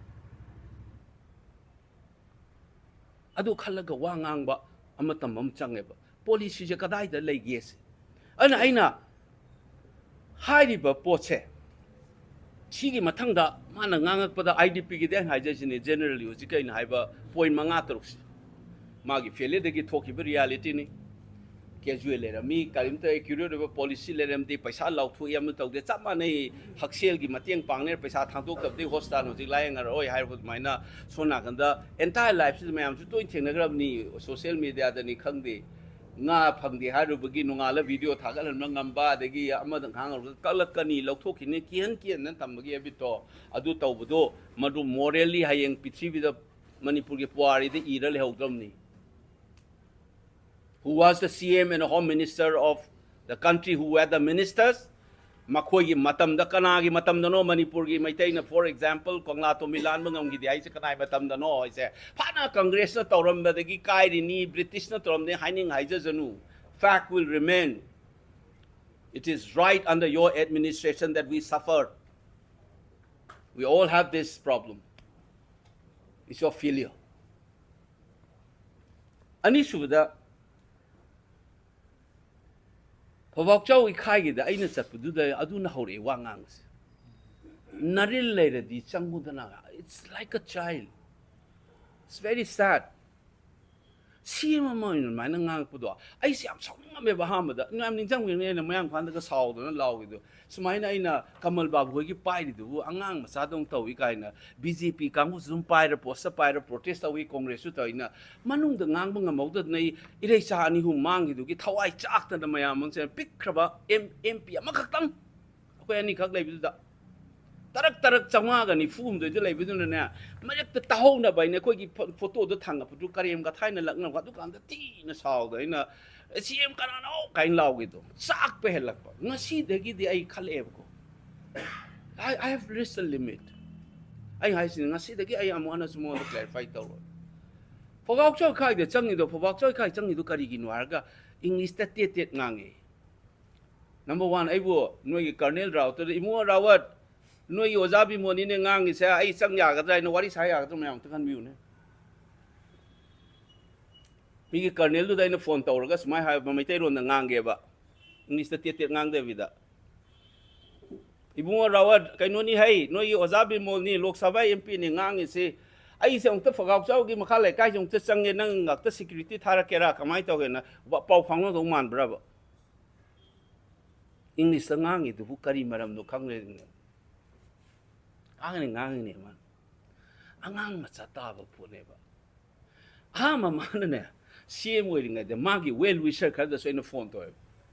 ꯑꯗꯨ ꯈꯜꯂꯒ ꯋꯥ ꯉꯥꯡꯕ ꯑꯃ ꯇꯝꯕ ꯑꯃ ꯆꯪꯉꯦꯕ꯫ ꯄꯣꯂꯤꯁꯤꯁꯦ ꯀꯗꯥꯏꯗ ꯂꯩꯒꯦꯁꯦ? ꯑꯗꯨꯅ ꯑꯩꯅ ꯍꯥꯏꯔꯤꯕ ꯄꯣꯠꯁꯦ, ꯁꯤꯒꯤ ꯃꯊꯪꯗ ꯃꯥꯅ ꯉꯥꯡꯉꯛꯄꯗ ꯑꯥꯏ ꯗꯤ ꯄꯤꯒꯤꯗꯤ ꯑꯩꯅ ꯍꯥꯏꯖꯔꯤꯁꯤꯅꯦ, ꯖꯦꯅꯔꯦꯜꯂꯤ ꯍꯧꯖꯤꯛ ꯑꯩꯅ ꯍꯥꯏꯕ ꯄꯣꯏꯟ ꯃꯉꯥ ꯇꯔꯨꯛꯁꯦ ꯃꯥꯒꯤ ꯐꯦꯂꯤꯌꯔꯗꯒꯤ ꯊꯣꯛꯈꯤꯕ ꯔꯤꯌꯥꯂꯤꯇꯤꯅꯤ꯫ ꯀꯦꯖꯨꯋꯦꯜ ꯂꯩꯔꯝꯃꯤ, ꯀꯔꯤꯝꯇ ꯑꯦꯀ꯭ꯌꯨꯔꯦꯠ ꯑꯣꯏꯕ ꯄꯣꯂꯤꯁꯤ ꯂꯩꯔꯝꯗꯦ, ꯄꯩꯁꯥ ꯂꯥꯎꯊꯣꯛꯏ ꯑꯃ ꯇꯧꯗꯦ, ꯆꯞ ꯃꯥꯟꯅꯩ꯫ ꯍꯛꯁꯦꯜꯒꯤ ꯃꯇꯦꯡ ꯄꯥꯡꯅꯦ, ꯄꯩꯁꯥ ꯊꯥꯡꯗꯣꯛꯇꯕꯗꯤ ꯍꯣꯁꯄꯤꯇꯥꯜ ꯍꯧꯖꯤꯛ ꯂꯥꯏꯌꯦꯡꯉꯔꯣꯏ ꯍꯥꯏꯔꯕ ꯑꯗꯨꯃꯥꯏꯅ꯫ ꯁꯣꯝ ꯅꯥꯀꯟꯗ ꯑꯦꯟꯇꯥꯌꯔ ꯂꯥꯏꯐꯁꯤꯗ ꯃꯌꯥꯝꯁꯨ ꯇꯣꯏꯅ ꯊꯦꯡꯅꯈ꯭ꯔꯕꯅꯤ, ꯁꯣꯁꯤꯌꯦꯜ ꯃꯦꯗꯤꯌꯥꯗꯅꯤ ꯈꯪꯗꯦ, ꯉꯥ ꯐꯪꯗꯦ ꯍꯥꯏꯔꯨꯕꯒꯤ ꯅꯣꯡꯉꯥꯜꯂ ꯚꯤꯗꯤꯑꯣ ꯊꯥꯒꯠꯍꯟꯕ ꯉꯝꯕ, ꯑꯗꯒꯤ ꯑꯃꯗ ꯉꯥꯡꯉꯨꯔꯒ ꯀꯛꯂꯛꯀꯅꯤ, ꯂꯧꯊꯣꯛꯈꯤꯅꯤ, ꯀꯤꯍꯟ ꯀꯤꯍꯟꯗꯅ ꯊꯝꯕꯒꯤ ꯍꯦꯕꯤꯠꯇꯣ ꯑꯗꯨ ꯇꯧꯕꯗꯣ, ꯃꯗꯨ ꯃꯣꯔꯦꯜꯂꯤ ꯍꯌꯦꯡ ꯄ꯭ꯔꯤꯊꯤꯕꯤꯗ, ꯃꯅꯤꯄꯨꯔꯒꯤ ꯄꯨꯋꯥꯔꯤꯗ ꯏꯔ ꯂꯩꯍꯧꯗ꯭ꯔꯕꯅꯤ꯫ Who was the C M and Home Minister of the country who were the ministers? ꯃꯈꯣꯏꯒꯤ ꯃꯇꯝꯗ, ꯀꯅꯥꯒꯤ ꯃꯇꯝꯗꯅꯣ ꯃꯅꯤꯄꯨꯔꯒꯤ ꯃꯩꯇꯩꯅ, for example, ꯀꯪꯂꯥ ꯇꯣꯝꯕꯤ ꯂꯥꯟꯕ ꯉꯝꯈꯤꯗꯦ ꯍꯥꯏꯁꯦ ꯀꯅꯥꯒꯤ ꯃꯇꯝꯗꯅꯣ ꯍꯥꯏꯁꯦ? ꯐꯅ ꯀꯪꯒ꯭ꯔꯦꯁꯅ ꯇꯧꯔꯝꯕꯗꯒꯤ ꯀꯥꯏꯔꯤꯅꯤ, ꯕ꯭ꯔꯤꯇꯤꯁꯅ ꯇꯧꯔꯝꯗꯦ ꯍꯥꯏꯅꯤꯡ ꯍꯥꯏꯖꯖꯅꯨ, fact will remain. It is right under your administration that we suffered. We all have this problem. It's your failure. ꯑꯅꯤꯁꯨꯕꯗ, ꯐꯧꯕꯥꯛꯆꯥꯎ ꯏꯈꯥꯏꯒꯤꯗ ꯑꯩꯅ ꯆꯠꯄꯗꯨꯗ ꯑꯗꯨꯅ ꯍꯧꯔꯛꯑꯦ ꯋꯥ ꯉꯥꯡꯕꯁꯦ꯫ ꯅꯔꯤꯜ ꯂꯩꯔꯗꯤ ꯆꯪꯉꯨꯗꯅ, it's like a child, it's very sad. ꯁꯤ ꯑꯦꯝ ꯑꯃ ꯑꯣꯏꯅ ꯑꯗꯨꯃꯥꯏꯅ ꯉꯥꯡꯉꯛꯄꯗꯣ ꯑꯩꯁꯦ ꯌꯥꯝ ꯁꯥꯎꯅꯤꯡꯉꯝꯃꯦꯕ꯫ ꯑꯍꯥꯟꯕꯗ ꯌꯥꯝ ꯅꯤꯡꯁꯤꯡꯉꯦ, ꯑꯩꯅ ꯃꯌꯥꯡ ꯏꯝꯐꯥꯜꯗꯒ ꯁꯥꯎꯗꯅ ꯂꯥꯎꯈꯤꯗꯣ꯫ ꯁꯨꯃꯥꯏꯅ ꯑꯩꯅ ꯀꯃꯜ ꯕꯥꯕꯨ ꯍꯣꯏꯒꯤ ꯄꯥꯏꯔꯤꯗꯨꯕꯨ ꯑꯉꯥꯡ ꯃꯆꯥꯗꯧꯅ ꯇꯧꯏ ꯀꯥꯏꯅ, ꯕꯤ ꯖꯦ ꯄꯤ ꯀꯥꯡꯕꯨꯁꯨ ꯑꯗꯨꯝ ꯄꯥꯏꯔ, ꯄꯣꯁꯇ ꯄꯥꯏꯔ ꯄ꯭ꯔꯣꯇꯦꯁ ꯇꯧꯏ, ꯀꯣꯡꯒ꯭ꯔꯦꯁꯁꯨ ꯇꯧꯏꯅ, ꯃꯅꯨꯡꯗ ꯉꯥꯡꯕ ꯉꯝꯍꯧꯗꯗꯅ ꯑꯩ ꯏꯔꯩꯆꯥ ꯑꯅꯤ ꯑꯍꯨꯝ ꯃꯥꯡꯈꯤꯗꯨꯒꯤ ꯊꯋꯥꯏ ꯆꯥꯛꯇꯅ ꯃꯌꯥꯝ ꯑꯃꯁꯦ ꯄꯤꯛꯈ꯭ꯔꯕ ꯑꯦꯝ, ꯑꯦꯝ ꯄꯤ ꯑꯃꯈꯛꯇꯪ, ꯑꯩꯈꯣꯏ ꯑꯅꯤꯈꯛ ꯂꯩꯕꯗꯨꯗ, ꯇꯔꯛ ꯇꯔꯛ ꯆꯥꯝꯃꯉꯥꯒ ꯅꯤꯐꯨ ꯍꯨꯝꯗꯣꯏꯗ ꯂꯩꯕꯗꯨꯅꯅꯦ, ꯃꯔꯛꯇ ꯇꯥꯍꯧꯅꯕ ꯍꯥꯏꯅ ꯑꯩꯈꯣꯏꯒꯤ ꯐꯣ-, ꯐꯣꯇꯣꯗꯣ ꯊꯥꯡꯒꯠꯄꯗꯨ ꯀꯔꯦꯝ ꯀꯊꯥꯏꯅ ꯂꯛꯅꯕ, ꯑꯗꯨꯀꯥꯟꯗ ꯊꯤꯅ ꯁꯥꯎꯗꯅ ꯑꯩꯅ, "ꯁꯤ ꯑꯦꯝ ꯀꯅꯥꯅꯣ?" ꯀꯥꯏꯅ ꯂꯥꯎꯒꯦꯗꯣ ꯆꯥꯛꯄ ꯍꯦꯜꯂꯛꯄ꯫ ꯉꯁꯤꯗꯒꯤꯗꯤ ꯑꯩ ꯈꯜꯂꯛꯑꯦꯕꯀꯣ, I, I have reached a limit. ꯑꯩ ꯍꯥꯏꯁꯤꯅꯤ, ꯉꯁꯤꯗꯒꯤ ꯑꯩ ꯑꯃꯨꯛ ꯍꯟꯅꯁꯨ ꯃꯉꯣꯟꯗ ꯀ꯭ꯂꯦꯔꯤꯐꯥꯏ ꯇꯧꯔꯣꯏ꯫ ꯐꯧꯕꯥꯛꯆꯥꯎ ꯏꯈꯥꯏꯗ ꯆꯪꯉꯤꯗꯣ, ꯐꯧꯕꯥꯛꯆꯥꯎ ꯏꯈꯥꯏ ꯆꯪꯉꯤꯗꯣ ꯀꯔꯤꯒꯤꯅꯣ ꯍꯥꯏꯔꯒ, ꯏꯪꯂꯤꯁꯇ ꯇꯦꯠ ꯇꯦꯠ ꯉꯥꯡꯉꯦ꯫ ꯅꯝꯕꯔ ꯋꯥꯟ, ꯑꯩꯕꯨ ꯅꯣꯏꯒꯤ ꯀꯔꯅꯦꯜ ꯔꯥꯎꯠꯇꯨꯗ, "ꯏꯕꯨꯡꯉꯣ ꯔꯥꯋꯠ, ꯅꯣꯏꯒꯤ ꯑꯣꯖꯥ ꯕꯤꯃꯣꯅꯤꯅꯦ ꯉꯥꯡꯉꯤꯁꯦ, ꯑꯩ ꯆꯪ ꯌꯥꯒꯗ꯭ꯔꯥ ꯍꯥꯏꯅ ꯋꯥꯔꯤ ꯁꯥ ꯌꯥꯒꯗ꯭ꯔꯥ?" ꯃꯌꯥꯝ ꯑꯝꯇ ꯈꯟꯕꯤꯌꯨꯅꯦ꯫ ꯃꯤꯒꯤ ꯀꯔꯅꯦꯜꯗꯨꯗ ꯑꯩꯅ ꯐꯣꯟ ꯇꯧꯔꯒ ꯁꯨꯃꯥꯏꯅ ꯍꯥꯏꯕ, ꯃꯩꯇꯩꯂꯣꯟꯗ ꯉꯥꯡꯒꯦꯕ, ꯏꯪꯂꯤꯁꯇ ꯇꯦꯠ ꯇꯦꯠ ꯉꯥꯡꯗꯕꯤꯗ, "ꯏꯕꯨꯡꯉꯣ ꯔꯥꯋꯠ, ꯀꯩꯅꯣꯅꯤ ꯍꯩ, ꯅꯣꯏꯒꯤ ꯑꯣꯖꯥ ꯕꯤꯃꯣꯜꯅꯤ, ꯂꯣꯛ ꯁꯚꯥ ꯑꯦꯝ ꯄꯤꯅꯤ ꯉꯥꯡꯉꯤꯁꯤ, ꯑꯩꯁꯦ ꯑꯃꯨꯛꯇ ꯐꯒꯥꯎ ꯆꯥꯎꯒꯤ ꯃꯈꯥ ꯂꯩꯀꯥꯏꯁꯦ ꯑꯃꯨꯛꯇ ꯆꯪꯒꯦ, ꯅꯪ ꯉꯥꯛꯇ ꯁꯦꯀ꯭ꯌꯨꯔꯤꯇꯤ ꯊꯥꯔꯛꯀꯦꯔꯥ, ꯀꯃꯥꯏꯅ ꯇꯧꯒꯦꯅ ꯄꯥꯎ ꯐꯥꯎꯅꯗꯧ ꯃꯥꯟꯕ꯭ꯔꯕ? ꯏꯪꯂꯤꯁꯇ ꯉꯥꯡꯉꯤꯗꯨꯕꯨ ꯀꯔꯤ ꯃꯔꯝꯅꯣ ꯈꯪꯗ꯭ꯔꯦꯗꯅ꯫ ꯉꯥꯡꯉꯤꯅꯦ, ꯉꯥꯡꯉꯤꯅꯦ ꯃꯥꯅ꯫ ꯑꯉꯥꯡ ꯃꯆꯥ ꯇꯥꯕ ꯄꯣꯠꯅꯦꯕ꯫ ꯑꯍꯥꯟꯕ ꯃꯥꯅꯅꯦ, ꯁꯤ ꯑꯦꯝ ꯑꯣꯏꯔꯤꯉꯩꯗ ꯃꯥꯒꯤ ꯋꯦꯜ ꯋꯤꯁꯔ ꯈꯔꯗꯁꯨ ꯑꯩꯅ ꯐꯣꯟ ꯇꯧꯋꯦꯕ꯫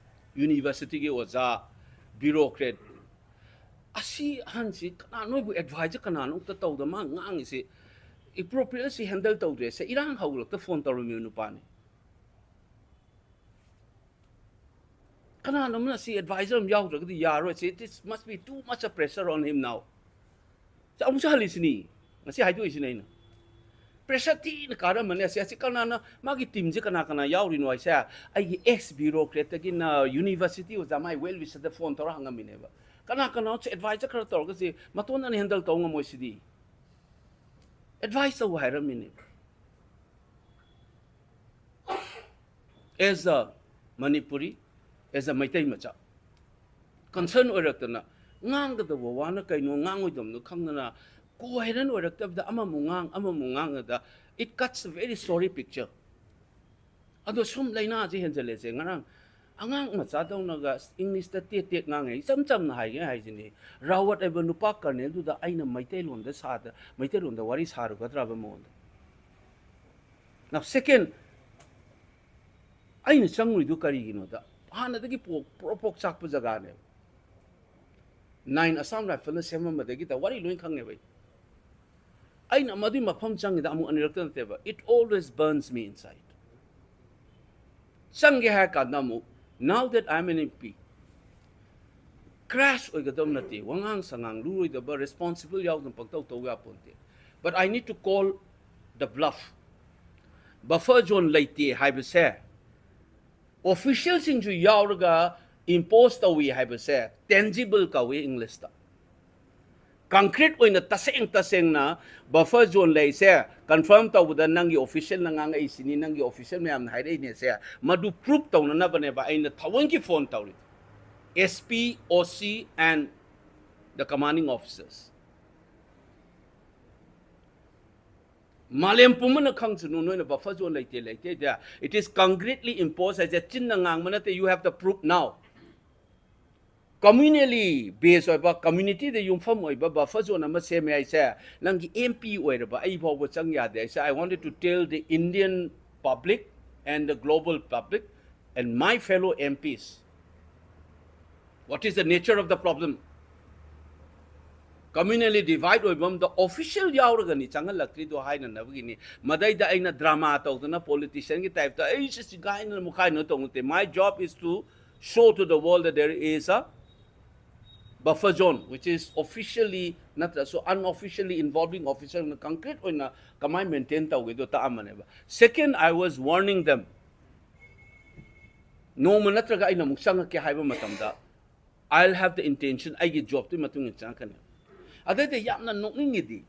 ꯌꯨꯅꯤꯚꯔꯁꯤꯇꯤꯒꯤ ꯑꯣꯖꯥ, ꯕ꯭ꯌꯨꯔꯣꯀ꯭ꯔꯦꯠ, ꯑꯁꯤ ꯑꯍꯟꯁꯤ ꯀꯅꯥ, ꯅꯣꯏꯕꯨ ꯑꯦꯗꯚꯥꯏꯖꯔ ꯀꯅꯥꯅꯣ ꯑꯝꯇ ꯇꯧꯗ ꯃꯥ ꯉꯥꯡꯉꯤꯁꯤ? ꯑꯦꯄ꯭ꯔꯣꯄ꯭ꯔꯤꯌꯦꯠꯁꯤ ꯍꯦꯟꯗꯜ ꯇꯧꯗ꯭ꯔꯦ꯫ ꯁꯦ, ꯏꯔꯥꯡ ꯍꯧꯒꯠꯂꯛꯇ ꯐꯣꯟ ꯇꯧꯔꯝꯃꯤꯕ ꯅꯨꯄꯥꯅꯤ꯫ ꯀꯅꯥꯅꯣꯝꯅ ꯁꯤ ꯑꯦꯗꯚꯥꯏꯖꯔ ꯑꯃ ꯌꯥꯎꯗ꯭ꯔꯒꯗꯤ ꯌꯥꯔꯣꯏ꯫ ꯁꯤ, it must be too much of pressure on him now. ꯁꯤ ꯑꯃꯨꯛꯁꯨ ꯍꯜꯂꯤꯁꯤꯅꯤ, ꯉꯁꯤ ꯍꯥꯏꯗꯣꯛꯏꯁꯤꯅꯤ ꯑꯩꯅ꯫ ꯄ꯭ꯔꯦꯁꯔ ꯊꯤꯅ ꯀꯥꯔꯝꯃꯅꯤ꯫ ꯑꯁꯤ, ꯑꯁꯤ ꯀꯅꯥꯅ, ꯃꯥꯒꯤ ꯇꯤꯝꯁꯦ ꯀꯅꯥ ꯀꯅꯥ ꯌꯥꯎꯔꯤꯅꯣ ꯍꯥꯏꯁꯦ? ꯑꯩꯒꯤ ꯑꯦꯛꯁ ꯕ꯭ꯌꯨꯔꯣꯀ꯭ꯔꯦꯠꯇꯒꯤꯅ ꯌꯨꯅꯤꯚꯔꯁꯤꯇꯤ ꯑꯣꯖꯥ, ꯃꯥꯏ ꯋꯦꯜ ꯋꯤꯁꯔꯗ ꯐꯣꯟ ꯇꯧꯔ ꯍꯪꯉꯝꯃꯤꯅꯦꯕ꯫ ꯀꯅꯥ ꯀꯅꯥꯁꯨ ꯑꯦꯗꯚꯥꯏꯖꯔ ꯈꯔ ꯇꯧꯔꯒ ꯁꯤ ꯃꯇꯣꯟꯗꯅ ꯍꯦꯟꯗꯜ ꯇꯧ ꯉꯝꯃꯣꯏ ꯁꯤꯗꯤ꯫ ꯑꯦꯗꯚꯥꯏꯁ ꯇꯧ ꯍꯥꯏꯔꯝꯃꯤꯅꯦꯕ꯫ As a Manipuri, as a Meitei ꯃꯆꯥ, ꯀꯟꯁꯔꯟ ꯑꯣꯏꯔꯛꯇꯅ ꯉꯥꯡꯒꯗꯕ ꯋꯥꯅ ꯀꯩꯅꯣ, ꯉꯥꯡꯉꯣꯏꯗꯕꯅꯣ ꯈꯪꯗꯅ, ꯀꯣꯍꯦꯔꯦꯟ ꯑꯣꯏꯔꯛꯇꯕꯗ ꯑꯃꯃꯨꯛ ꯉꯥꯡ, ꯑꯃꯃꯨꯛ ꯉꯥꯡꯉꯗ, it cuts a very sorry picture. ꯑꯗꯣ ꯁꯨꯝ ꯂꯥꯏꯅꯥꯁꯦ ꯍꯦꯟꯖꯜꯂꯦꯁꯦ꯫ ꯉꯔꯥꯡ ꯑꯉꯥꯡ ꯃꯆꯥꯗꯧꯅꯒ ꯏꯪꯂꯤꯁꯇ ꯇꯦꯠ ꯇꯦꯠ ꯉꯥꯡꯉꯦ꯫ ꯏꯆꯝ ꯆꯝꯅ ꯍꯥꯏꯒꯦ ꯍꯥꯏꯁꯤꯅꯤ, ꯔꯥꯋꯠ ꯍꯥꯏꯕ ꯅꯨꯄꯥ ꯀꯔꯅꯦꯜꯗꯨꯗ ꯑꯩꯅ ꯃꯩꯇꯩꯂꯣꯟꯗ ꯁꯥꯗ, ꯃꯩꯇꯩꯂꯣꯟꯗ ꯋꯥꯔꯤ ꯁꯥꯔꯨꯒꯗ꯭ꯔꯕ ꯃꯉꯣꯟꯗ? Now, second, ꯑꯩꯅ ꯆꯪꯉꯨꯏꯗꯨ ꯀꯔꯤꯒꯤꯅꯣꯗ, ꯍꯥꯟꯅꯗꯒꯤ ꯄꯣꯛ, ꯄ꯭ꯔꯣꯛ ꯄ꯭ꯔꯣꯛ ꯆꯥꯛꯄ ꯖꯒꯥꯅꯦꯕ꯫ ꯅꯥꯏꯟ ꯑꯁꯥꯝ ꯔꯥꯏꯐꯜꯅ ꯁꯦꯝꯃꯝꯕꯗꯒꯤꯗ ꯋꯥꯔꯤ ꯂꯣꯏ ꯈꯪꯉꯦꯕ ꯑꯩ꯫ ꯑꯩꯅ ꯃꯗꯨꯏ ꯃꯐꯝ ꯆꯪꯉꯤꯗ ꯑꯃꯨꯛ ꯑꯅꯤꯔꯛꯇ ꯅꯠꯇꯦꯕ, it always burns me inside. ꯆꯪꯒꯦ ꯍꯥꯏꯔ ꯀꯥꯟꯗ ꯑꯃꯨꯛ, now that I'm an M P, crass ꯑꯣꯏꯒꯗꯕ ꯅꯠꯇꯦ, ꯋꯥꯉꯥꯡ ꯁꯉꯥꯡ ꯂꯨꯔꯣꯏꯗꯕ, ꯔꯦꯁꯄꯣꯟꯁꯤꯕꯜ ꯌꯥꯎꯗꯅ ꯄꯪꯇꯧ ꯇꯧ ꯌꯥꯄꯣꯟꯇꯦ꯫ But I need to call the bluff. Buffer zone ꯂꯩꯇꯦ ꯍꯥꯏꯕꯁꯦ ꯑꯣꯐꯤꯁꯤꯌꯦꯜꯁꯤꯡꯁꯨ ꯌꯥꯎꯔꯒ ꯏꯝꯄꯣꯁ ꯇꯧꯏ ꯍꯥꯏꯕꯁꯦ ꯇꯦꯟꯖꯤꯕꯜ ꯀꯧꯏ ꯏꯪꯂꯤꯁꯇ꯫ ꯀꯪꯀ꯭ꯔꯤꯠ ꯑꯣꯏꯅ ꯇꯁꯦꯡ ꯇꯁꯦꯡꯅ ꯕꯐꯔ ꯖꯣꯟ ꯂꯩꯁꯦ ꯀꯟꯐꯥꯔꯝ ꯇꯧꯕꯗ ꯅꯪꯒꯤ ꯑꯣꯐꯤꯁꯤꯌꯦꯜꯅ ꯉꯥꯡꯉꯛꯏꯁꯤꯅꯤ, ꯅꯪꯒꯤ ꯑꯣꯐꯤꯁꯤꯌꯦꯜ ꯃꯌꯥꯝꯅ ꯍꯥꯏꯔꯛꯏꯅꯦꯁꯦ, ꯃꯗꯨ ꯄ꯭ꯔꯨꯞ ꯇꯧꯅꯅꯕꯅꯦꯕ ꯑꯩꯅ ꯊꯑꯣꯏꯒꯤ ꯐꯣꯟ ꯇꯧꯔꯤꯗꯣ, S P, O C and the commanding officers꯫ ꯃꯥꯂꯦꯝ ꯄꯨꯝꯕꯅ ꯈꯪꯁꯅꯨ ꯅꯣꯏꯅ buffer zone ꯂꯩꯇꯦ, ꯂꯩꯇꯦ ꯗꯦ꯫ It is concretely imposed ꯍꯥꯏꯁꯦ ꯆꯤꯟꯅ ꯉꯥꯡꯕ ꯅꯠꯇꯦ, you have the proof now. Communally based ꯑꯣꯏꯕ, communityꯗ ꯌꯨꯝꯐꯝ ꯑꯣꯏꯕ buffer zone ꯑꯃ ꯁꯦꯝꯃꯦ ꯍꯥꯏꯁꯦ, ꯅꯪꯒꯤ M P ꯑꯣꯏꯔꯕ ꯑꯩ ꯐꯥꯎꯕ ꯆꯪ ꯌꯥꯗꯦ ꯍꯥꯏꯁꯦ꯫ I wanted to tell the Indian public and the global public and my fellow M Ps, what is the nature of the problem? Communally divide ꯑꯣꯏꯕ ꯑꯃꯗ official ꯌꯥꯎꯔꯒꯅꯤ ꯆꯪꯍꯜꯂꯛꯇ꯭ꯔꯤꯗꯣ ꯍꯥꯏꯅꯅꯕꯒꯤꯅꯤ꯫ ꯃꯗꯩꯗ ꯑꯩꯅ drama ꯇꯧꯗꯅ politicianꯒꯤ typeꯇ ꯑꯩ ꯁꯤ ꯁꯤ ꯀꯥꯏꯅ ꯃꯨꯛꯈꯥꯏꯅ ꯇꯧ ꯅꯠꯇꯦ꯫ My job is to show to the world that there is a buffer zone which is officially ꯅꯠꯇ꯭ꯔꯁꯨ unofficially involving officerꯅ concrete ꯑꯣꯏꯅ ꯀꯃꯥꯏꯅ maintain ꯇꯧꯒꯦꯗꯣ ꯇꯥꯛꯑꯝꯕꯅꯦꯕ꯫ Second, I was warning them. ꯅꯣꯡꯃ ꯅꯠꯇ꯭ꯔꯒ ꯑꯩꯅ ꯑꯃꯨꯛ ꯆꯪꯉꯛꯀꯦ ꯍꯥꯏꯕ ꯃꯇꯝꯗ, I'll have the intention, ꯑꯩꯒꯤ jobꯇꯨꯒꯤ ꯃꯇꯨꯡ ꯏꯟꯅ ꯆꯪꯉꯛꯀꯅꯤ꯫ ꯑꯗꯩꯗ ꯌꯥꯝꯅ ꯅꯣꯛꯅꯤꯡꯉꯤꯗꯤ,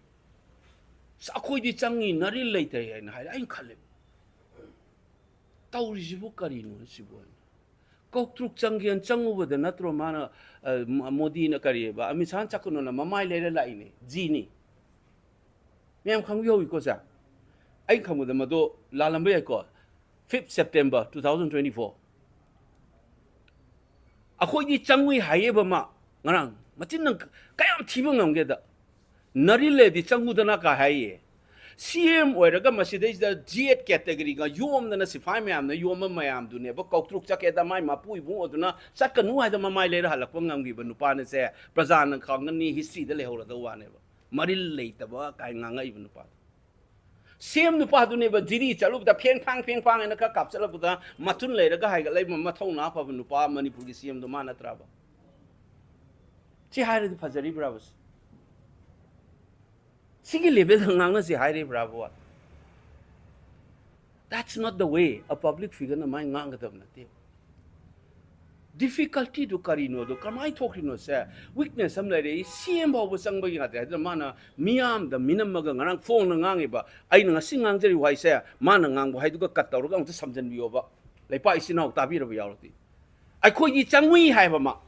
"ꯑꯁ, ꯑꯩꯈꯣꯏꯗꯤ ꯆꯪꯉꯤ, ꯅꯔꯤꯜ ꯂꯩꯇꯦ" ꯍꯥꯏꯅ ꯍꯥꯏꯔꯦ꯫ ꯑꯩꯅ ꯈꯜꯂꯦ, "ꯇꯧꯔꯤꯁꯤꯕꯨ ꯀꯔꯤꯅꯣ ꯁꯤꯕꯨ?" ꯍꯥꯏꯅ꯫ ꯀꯧꯇ꯭ꯔꯨꯛ ꯆꯪꯒꯦꯅ ꯆꯪꯉꯨꯕꯗ ꯅꯠꯇ꯭ꯔꯣ ꯃꯥꯅ, ꯑ, ꯃ-, ꯃꯣꯗꯤꯅ ꯀꯔꯤꯑꯕ, ꯑꯃꯤꯠ ꯁꯥꯍꯅ ꯆꯠꯀꯅꯣꯅ ꯃꯃꯥꯏ ꯂꯩꯔ ꯂꯥꯛꯏꯅꯦ, ꯖꯤꯅꯤ꯫ ꯃꯌꯥꯝ ꯈꯪꯕꯤꯍꯧꯋꯤꯀꯣ ꯁꯦ? ꯑꯩ ꯈꯪꯕꯗ ꯃꯗꯨ ꯂꯥꯜꯂꯝꯕ ꯌꯥꯏꯀꯣ꯫ Fifth September two thousand twenty-four꯫ "ꯑꯩꯈꯣꯏꯗꯤ ꯆꯪꯉꯨꯏ ꯍꯥꯏꯌꯦꯕ ꯃꯥ ꯉꯔꯥꯡ꯫ ꯃꯆꯤꯟꯅ ꯀꯌꯥꯝ ꯊꯤꯕ ꯉꯝꯒꯦꯗ꯫ ꯅꯔꯤꯜ ꯂꯩꯔꯗꯤ ꯆꯪꯉꯨꯗꯅ" ꯀꯥ ꯍꯥꯏꯌꯦ꯫ C M ꯑꯣꯏꯔꯒ ꯃꯁꯤꯗꯩꯁꯤꯗ Z categoryꯒ ꯌꯣꯝꯗꯅ ꯁꯤꯐꯥꯏ ꯃꯌꯥꯝꯅ ꯌꯣꯝꯕ ꯃꯌꯥꯝꯗꯨꯅꯦꯕ ꯀꯧꯇ꯭ꯔꯨꯛ ꯆꯠꯀꯦꯗ ꯃꯥꯏ ꯃꯄꯨ ꯏꯕꯨꯡ ꯑꯗꯨꯅ ꯆꯠꯀꯅꯨ ꯍꯥꯏꯗ ꯃꯃꯥꯏ ꯂꯩꯔ ꯍꯜꯂꯛꯄ ꯉꯝꯈꯤꯕ ꯅꯨꯄꯥꯅꯁꯦ꯫ ꯄ꯭ꯔꯖꯥꯅ ꯈꯪꯒꯅꯤ, historyꯗ ꯂꯩꯍꯧꯔꯗꯧ ꯋꯥꯅꯦꯕ꯫ ꯃꯔꯤꯜ ꯂꯩꯇꯕ ꯀꯥꯏ ꯉꯥꯡꯉꯛꯏꯕ ꯅꯨꯄꯥꯗꯣ꯫ Same ꯅꯨꯄꯥꯗꯨꯅꯦꯕ ꯖꯤꯔꯤ ꯆꯠꯂꯨꯕꯗ ꯐꯦꯡ ꯐꯥꯡ ꯐꯦꯡ ꯐꯥꯡ ꯍꯥꯏꯅ ꯈꯔ ꯀꯥꯞꯆꯠꯂꯛꯄꯗ ꯃꯊꯨꯟ ꯂꯩꯔꯒ ꯍꯥꯏꯒꯠꯂꯛꯏꯕ ꯃꯊꯧꯅꯥ ꯐꯕ ꯅꯨꯄꯥ ꯃꯅꯤꯄꯨꯔꯒꯤ C Mꯗꯣ ꯃꯥ ꯅꯠꯇ꯭ꯔꯕ? ꯁꯤ ꯍꯥꯏꯔꯗꯤ ꯐꯖꯔꯤꯕ꯭ꯔꯕ? ꯁꯤꯒꯤ levelꯗ ꯉꯥꯡꯅꯁꯤ ꯍꯥꯏꯔꯤꯕ꯭ꯔꯥꯕ? That's not the way a public figureꯅ ꯃꯥꯏ ꯉꯥꯡꯒꯗꯕ ꯅꯠꯇꯦ꯫ Difficultyꯗꯨ ꯀꯔꯤꯅꯣꯗꯣ, ꯀꯃꯥꯏꯅ ꯊꯣꯛꯈ꯭ꯔꯤꯅꯣꯁꯦ weakness ꯑꯃ ꯂꯩꯔꯦ꯫ C M ꯐꯥꯎꯕ ꯆꯪꯕ ꯌꯥꯗ꯭ꯔꯦ ꯍꯥꯏꯗꯅ ꯃꯥꯅ ꯃꯤꯌꯥꯝꯗ ꯃꯤꯅꯝꯃꯒ ꯉꯔꯥꯡ ꯐꯣꯡꯅ ꯉꯥꯡꯉꯤꯕ, ꯑꯩꯅ ꯉꯁꯤ ꯉꯥꯡꯖꯔꯤꯕ ꯋꯥꯍꯩꯁꯦ ꯃꯥꯅ ꯉꯥꯡꯕ ꯋꯥꯍꯩꯗꯨꯒ cut ꯇꯧꯔꯒ ꯑꯃꯨꯛꯇ ꯁꯝꯖꯟꯕꯤꯌꯣꯕ꯫ ꯂꯩꯄꯥꯛ ꯏꯆꯤꯟ ꯏꯅꯥꯎ ꯇꯥꯕꯤꯔꯕ ꯌꯥꯎꯔꯗꯤ꯫ "ꯑꯩꯈꯣꯏꯗꯤ ꯆꯪꯉꯨꯏ" ꯍꯥꯏꯕ ꯑꯃ꯫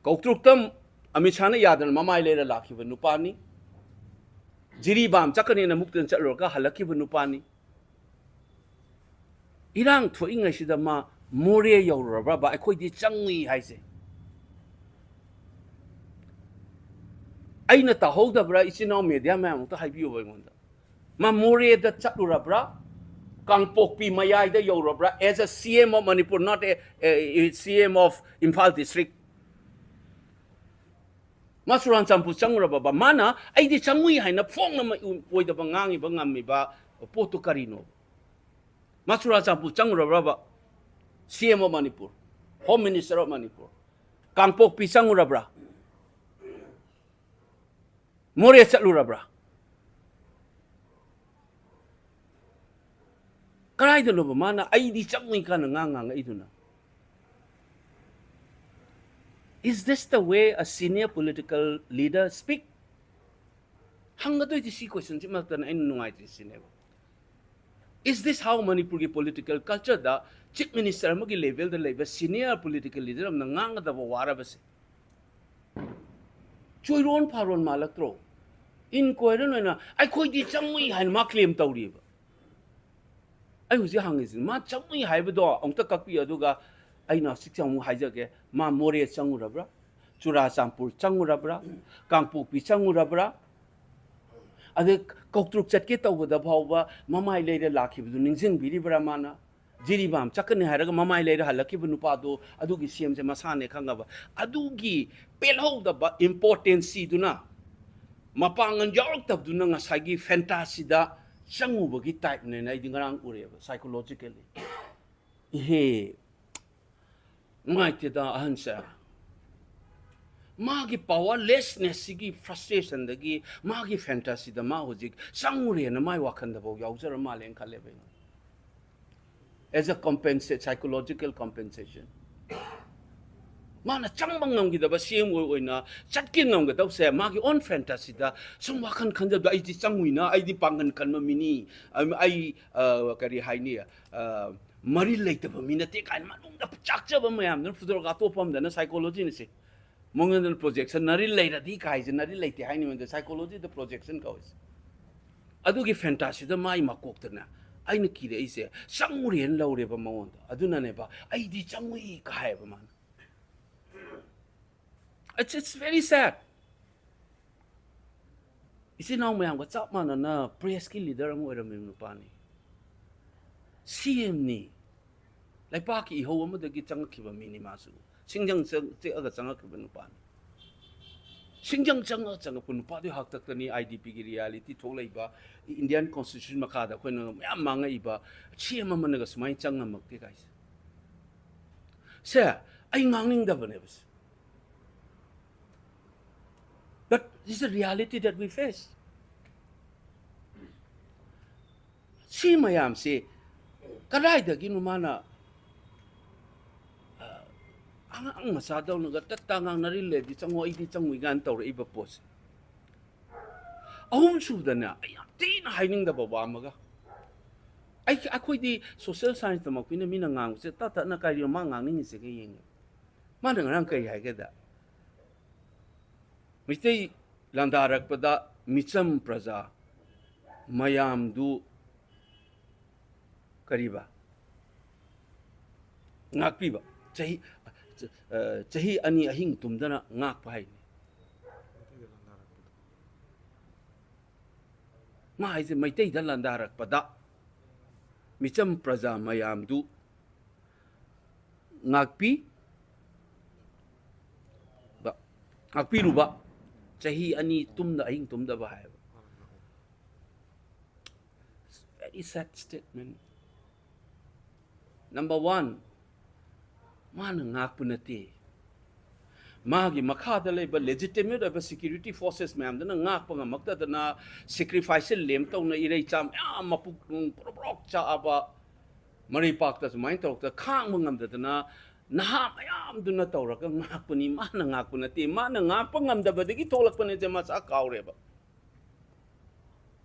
ꯀꯧꯇ꯭ꯔꯨꯛꯇ ꯑꯃꯤꯠ ꯁꯥꯍꯅ ꯌꯥꯗꯅ ꯃꯃꯥꯏ ꯂꯩꯔ ꯂꯥꯛꯈꯤꯕ ꯅꯨꯄꯥꯅꯤ꯫ ꯖꯤꯔꯤꯕꯥꯝ ꯆꯠꯀꯅꯦꯅ ꯃꯨꯛꯇꯅ ꯆꯠꯂꯨꯔꯒ ꯍꯜꯂꯛꯈꯤꯕ ꯅꯨꯄꯥꯅꯤ꯫ ꯏꯔꯥꯡ ꯊꯣꯛꯏꯉꯩꯁꯤꯗ ꯃꯥ ꯃꯣꯔꯦ ꯌꯧꯔꯨꯔꯕ꯭ꯔꯕ? ꯑꯩꯈꯣꯏꯗꯤ ꯆꯪꯉꯨꯏ ꯍꯥꯏꯁꯦ꯫ ꯑꯩꯅ ꯇꯥꯍꯧꯗꯕ꯭ꯔꯥ? ꯏꯆꯤꯟ ꯏꯅꯥꯎ ꯃꯦꯗꯤꯌꯥ ꯃꯌꯥꯝ ꯑꯝꯇ ꯍꯥꯏꯕꯤꯌꯨꯕ ꯑꯩꯉꯣꯟꯗ꯫ ꯃꯥ ꯃꯣꯔꯦꯗ ꯆꯠꯂꯨꯔꯕ꯭ꯔꯥ? ꯀꯥꯡꯄꯣꯛꯄꯤ ꯃꯌꯥꯏꯗ ꯌꯧꯔꯕ꯭ꯔꯥ? As a C M of Manipur, not a, a C M of Imphal district. ꯃꯥ ꯆꯨꯔꯥꯆꯥꯟꯄꯨꯔ ꯆꯪꯉꯨꯔꯕꯕ? ꯃꯥꯅ "ꯑꯩꯗꯤ ꯆꯪꯉꯨꯏ" ꯍꯥꯏꯅ ꯐꯣꯡꯅ ꯑꯣꯏꯗꯕ ꯉꯥꯡꯉꯤꯕ ꯉꯝꯃꯤꯕ ꯄꯣꯠꯇꯨ ꯀꯔꯤꯅꯣ? ꯃꯥ Churachandpur ꯆꯪꯉꯨꯔꯕ꯭ꯔꯕ? C M of Manipur, Home Minister of Manipur, ꯀꯥꯡꯄꯣꯛꯄꯤ ꯆꯪꯉꯨꯔꯕ꯭ꯔꯥ? ꯃꯣꯔꯦ ꯆꯠꯂꯨꯔꯕ꯭ꯔꯥ? ꯀꯗꯥꯏꯗꯅꯣꯕ ꯃꯥꯅ "ꯑꯩꯗꯤ ꯆꯪꯉꯨꯏ" ꯀꯥꯏꯅ ꯉꯥꯡ ꯉꯥꯡꯉꯛꯏꯗꯨꯅ? Is this the way a senior political leader speak? ꯍꯪꯒꯗꯣꯏꯗꯤ ꯁꯤ ꯀꯣꯏꯁꯟꯁꯤ ꯃꯔꯛꯇꯅ ꯑꯩꯅ ꯅꯨꯡꯉꯥꯏꯇ꯭ꯔꯤꯁꯤꯅꯦꯕ꯫ Is this how ꯃꯅꯤꯄꯨꯔꯒꯤ political culture ꯗ chief minister ꯑꯃꯒꯤ level ꯗ ꯂꯩꯕ senior political leader ꯑꯃꯅ ꯉꯥꯡꯒꯗꯕ ꯋꯥꯔꯕꯁꯦ? ꯆꯣꯏꯔꯣꯟ ꯐꯥꯔꯣꯟ ꯃꯥꯜꯂꯛꯇ꯭ꯔꯣ? Incoherent ꯑꯣꯏꯅ "ꯑꯩꯈꯣꯏꯗꯤ ꯆꯪꯉꯨꯏ" ꯍꯥꯏꯅ ꯃꯥ claim ꯇꯧꯔꯤꯑꯕ꯫ ꯑꯩ ꯍꯧꯖꯤꯛ ꯍꯪꯉꯤꯁꯤ, ꯃꯥ ꯆꯪꯉꯨꯏ ꯍꯥꯏꯕꯗꯣ ꯑꯃꯨꯛꯇ ꯀꯛꯄꯤꯌꯨ꯫ ꯑꯗꯨꯒ ꯑꯩꯅ ꯍꯧꯖꯤꯛꯁꯦ ꯑꯃꯨꯛ ꯍꯥꯏꯖꯒꯦ, ꯃꯥ ꯃꯣꯔꯦ ꯆꯪꯉꯨꯔꯕ꯭ꯔꯥ? ꯆꯨꯔꯥꯆꯥꯟꯄꯨꯔ ꯆꯪꯉꯨꯔꯕ꯭ꯔꯥ? ꯀꯥꯡꯄꯣꯛꯄꯤ ꯆꯪꯉꯨꯔꯕ꯭ꯔꯥ? ꯑꯗꯩ ꯀꯧꯇ꯭ꯔꯨꯛ ꯆꯠꯀꯦ ꯇꯧꯕꯗ ꯐꯥꯎꯕ ꯃꯃꯥꯏ ꯂꯩꯔ ꯂꯥꯛꯈꯤꯕꯗꯨ ꯅꯤꯡꯁꯤꯡꯕꯤꯔꯤꯕ꯭ꯔꯥ ꯃꯥꯅ? ꯖꯤꯔꯤꯕꯥꯝ ꯆꯠꯀꯅꯤ ꯍꯥꯏꯔꯒ ꯃꯃꯥꯏ ꯂꯩꯔ ꯍꯜꯂꯛꯈꯤꯕ ꯅꯨꯄꯥꯗꯣ, ꯑꯗꯨꯒꯤ C M ꯁꯦ ꯃꯁꯥꯅꯦ ꯈꯪꯉꯕ꯫ ꯑꯗꯨꯒꯤ ꯄꯦꯜꯍꯧꯗꯕ importance ꯗꯨꯅ, ꯃꯄꯥꯡꯒꯜ ꯌꯥꯎꯔꯛꯇꯕꯗꯨꯅ ꯉꯁꯥꯏꯒꯤ fantasy ꯗ ꯆꯪꯉꯨꯕꯒꯤ type ꯅꯦꯅ ꯑꯩꯗꯤ ꯉꯔꯥꯡ ꯎꯔꯦꯕ psychologically꯫ ꯏꯍꯦ, ꯅꯨꯡꯉꯥꯏꯇꯦꯗ ꯑꯍꯟꯁꯦ꯫ ꯃꯥꯒꯤ powerlessness ꯁꯤꯒꯤ frustration ꯗꯒꯤ ꯃꯥꯒꯤ fantasy ꯗ ꯃꯥ ꯍꯧꯖꯤꯛ ꯆꯪꯉꯨꯔꯦꯅ ꯃꯥꯏ ꯋꯥꯈꯜꯗꯐꯥꯎ ꯌꯥꯎꯖꯔ ꯃꯥꯜꯂꯦꯅ ꯈꯜꯂꯦꯕ ꯑꯩꯉꯣꯟꯗ꯫ As a compensate, psychological compensation꯫ ꯃꯥꯅ ꯆꯪꯕ ꯉꯝꯈꯤꯗꯕ C M ꯑꯣꯏ-, ꯑꯣꯏꯅ ꯆꯠꯀꯦ ꯉꯝꯒꯗꯕꯁꯦ ꯃꯥꯒꯤ own fantasy ꯗ ꯁꯨꯝ ꯋꯥꯈꯜ ꯈꯟꯖꯕꯗ "ꯑꯩꯗꯤ ꯆꯪꯉꯨꯏꯅ, ꯑꯩꯗꯤ ꯄꯥꯡꯒꯜ ꯀꯟꯕ ꯃꯤꯅꯤ, ꯑꯩ, ꯑ, ꯀꯔꯤ ꯍꯥꯏꯅꯤ, ꯑ, ꯃꯔꯤꯜ ꯂꯩꯇꯕ ꯃꯤ ꯅꯠꯇꯦ" ꯀꯥꯏꯅ ꯃꯅꯨꯡꯗ ꯆꯥꯛꯆꯕ ꯃꯌꯥꯝꯗꯨꯅ ꯐꯨꯗꯣꯔꯛꯑꯒ ꯑꯇꯣꯞꯄ ꯑꯃꯗꯅ psychology ꯅ ꯁꯤ ꯃꯉꯣꯟꯗꯅ projection, ꯅꯔꯤꯜ ꯂꯩꯔꯗꯤ ꯀꯥꯏꯁꯦ, ꯅꯔꯤꯜ ꯂꯩꯇꯦ ꯍꯥꯏꯅꯤ ꯃꯉꯣꯟꯗ, psychology ꯗ projection ꯀꯧꯏꯁꯦ꯫ ꯑꯗꯨꯒꯤ fantasyꯗ ꯃꯥꯏ ꯃꯀꯣꯛꯇꯅꯦ ꯑꯩꯅ ꯀꯤꯔꯛꯏꯁꯦ, ꯆꯪꯉꯨꯔꯦꯅ ꯂꯧꯔꯦꯕ ꯃꯉꯣꯟꯗ꯫ ꯑꯗꯨꯅꯅꯦꯕ ꯑꯩꯗꯤ ꯆꯪꯉꯨꯏ ꯀꯥꯏꯌꯦꯕ ꯃꯥꯅ꯫ It's, it's very sad. ꯏꯆꯤꯟ ꯏꯅꯥꯎ ꯃꯌꯥꯝꯒ ꯆꯞ ꯃꯥꯟꯅꯅ pressꯀꯤ leader ꯑꯃ ꯑꯣꯏꯔꯝꯃꯤꯕ ꯅꯨꯄꯥꯅꯤ, CMꯅꯤ꯫ ꯂꯩꯄꯥꯛꯀꯤ ꯏꯍꯧ ꯑꯃꯗꯒꯤ ꯆꯪꯉꯛꯈꯤꯕ ꯃꯤꯅꯤ ꯃꯥꯁꯨ꯫ ꯁꯤꯡꯖꯪ ꯆꯪ-, ꯆꯦꯛꯑꯒ ꯆꯪꯉꯛꯈꯤꯕ ꯅꯨꯄꯥꯅꯤ꯫ ꯁꯤꯡꯖꯪ ꯆꯪꯉ ꯆꯪꯉꯛꯄ ꯅꯨꯄꯥꯗꯨꯒꯤ ꯍꯥꯛꯇꯛꯇꯅꯤ IDPꯒꯤ reality ꯊꯣꯛꯂꯛꯏꯕ, Indian Constitution ꯃꯈꯥꯗ ꯑꯩꯈꯣꯏꯅ ꯃꯌꯥꯝ ꯃꯥꯡꯉꯛꯏꯕ, CM ꯑꯃꯅꯒ ꯁꯨꯃꯥꯏꯅ ꯆꯪ ꯉꯝꯃꯛꯇꯦ ꯀꯥꯏꯁꯦ꯫ ꯁꯦ, ꯑꯩ ꯉꯥꯡꯅꯤꯡꯗꯕꯅꯦꯕ ꯁꯦ꯫ But this is a reality that we face. ꯁꯤ ꯃꯌꯥꯝꯁꯤ ꯀꯗꯥꯏꯗꯒꯤꯅꯣ ꯃꯥꯅ, ꯑ, ꯑꯉꯥꯡ ꯃꯆꯥꯗꯧꯅꯒ ꯇꯠꯇ ꯉꯥꯡꯅꯔꯤ ꯂꯩꯔꯗꯤ ꯆꯪꯉꯣ, ꯑꯩꯗꯤ ꯆꯪꯉꯣꯏ ꯀꯥꯏꯅ ꯇꯧꯔꯛꯏꯕ ꯄꯣꯠꯁꯦ? ꯑꯍꯨꯝ ꯁꯨꯕꯗꯅꯦ, ꯑꯩ ꯌꯥꯝ ꯊꯤꯅ ꯍꯥꯏꯅꯤꯡꯗꯕ ꯋꯥ ꯑꯃꯒ, ꯑꯩ, ꯑꯩꯈꯣꯏꯗꯤ social science ꯇꯝꯃꯛꯄꯅꯤꯅ ꯃꯤꯅ ꯉꯥꯡꯕꯁꯦ ꯇꯞ ꯇꯞꯅ ꯀꯔꯤꯅꯣ ꯃꯥ ꯉꯥꯡꯅꯤꯡꯉꯤꯁꯦꯒ ꯌꯦꯡꯉꯦ꯫ ꯃꯥꯅ ꯉꯔꯥꯡ ꯀꯔꯤ ꯍꯥꯏꯒꯦꯗ, ꯃꯩꯇꯩ ꯂꯥꯟꯗꯥꯔꯛꯄꯗ ꯃꯤꯆꯝ ꯄ꯭ꯔꯖꯥ ꯃꯌꯥꯝꯗꯨ ꯀꯔꯤꯕ? ꯉꯥꯛꯄꯤꯕ꯫ ꯆꯍꯤ, ꯑ, ꯆꯍꯤ ꯑꯅꯤ ꯑꯍꯤꯡ ꯇꯨꯝꯗꯅ ꯉꯥꯛꯄ ꯍꯥꯏꯅꯤ꯫ ꯃꯥ ꯍꯥꯏꯁꯦ ꯃꯩꯇꯩꯗ ꯂꯥꯟꯗꯥꯔꯛꯄꯗ ꯃꯤꯆꯝ ꯄ꯭ꯔꯖꯥ ꯃꯌꯥꯝꯗꯨ ꯉꯥꯛꯄꯤ-, ꯕ-, ꯉꯥꯛꯄꯤꯔꯨꯕ꯫ ꯆꯍꯤ ꯑꯅꯤ ꯇꯨꯝꯗ, ꯑꯍꯤꯡ ꯇꯨꯝꯗꯕ ꯍꯥꯏꯕ꯫ It's very sad statement. Number one, ꯃꯥꯅ ꯉꯥꯛꯄ ꯅꯠꯇꯦ꯫ ꯃꯥꯒꯤ ꯃꯈꯥꯗ ꯂꯩꯕ legitimate ꯑꯣꯏꯕ security forces ꯃꯌꯥꯝꯗꯨꯅ ꯉꯥꯛꯄ ꯉꯝꯃꯛꯇꯗꯅ, sacrifice ꯂꯦꯝ ꯇꯧꯅ ꯏꯔꯩꯆꯥ ꯃꯌꯥꯝ ꯃꯄꯨꯛ ꯄ꯭ꯔꯣꯛ ꯄ꯭ꯔꯣꯛ ꯆꯥꯛꯑꯕ ꯃꯔꯩꯄꯥꯛꯇ ꯁꯨꯃꯥꯏꯅ ꯇꯧꯔꯛꯇ ꯈꯥꯡꯕ ꯉꯝꯗꯗꯅ ꯅꯍꯥ ꯃꯌꯥꯝꯗꯨꯅ ꯇꯧꯔꯒ ꯉꯥꯛꯄꯅꯤ꯫ ꯃꯥꯅ ꯉꯥꯛꯄ ꯅꯠꯇꯦ꯫ ꯃꯥꯅ ꯉꯥꯛꯄ ꯉꯝꯗꯕꯗꯒꯤ ꯊꯣꯛꯂꯛꯄꯅꯦꯁꯦ ꯃꯁꯥ ꯀꯥꯎꯔꯦꯕ꯫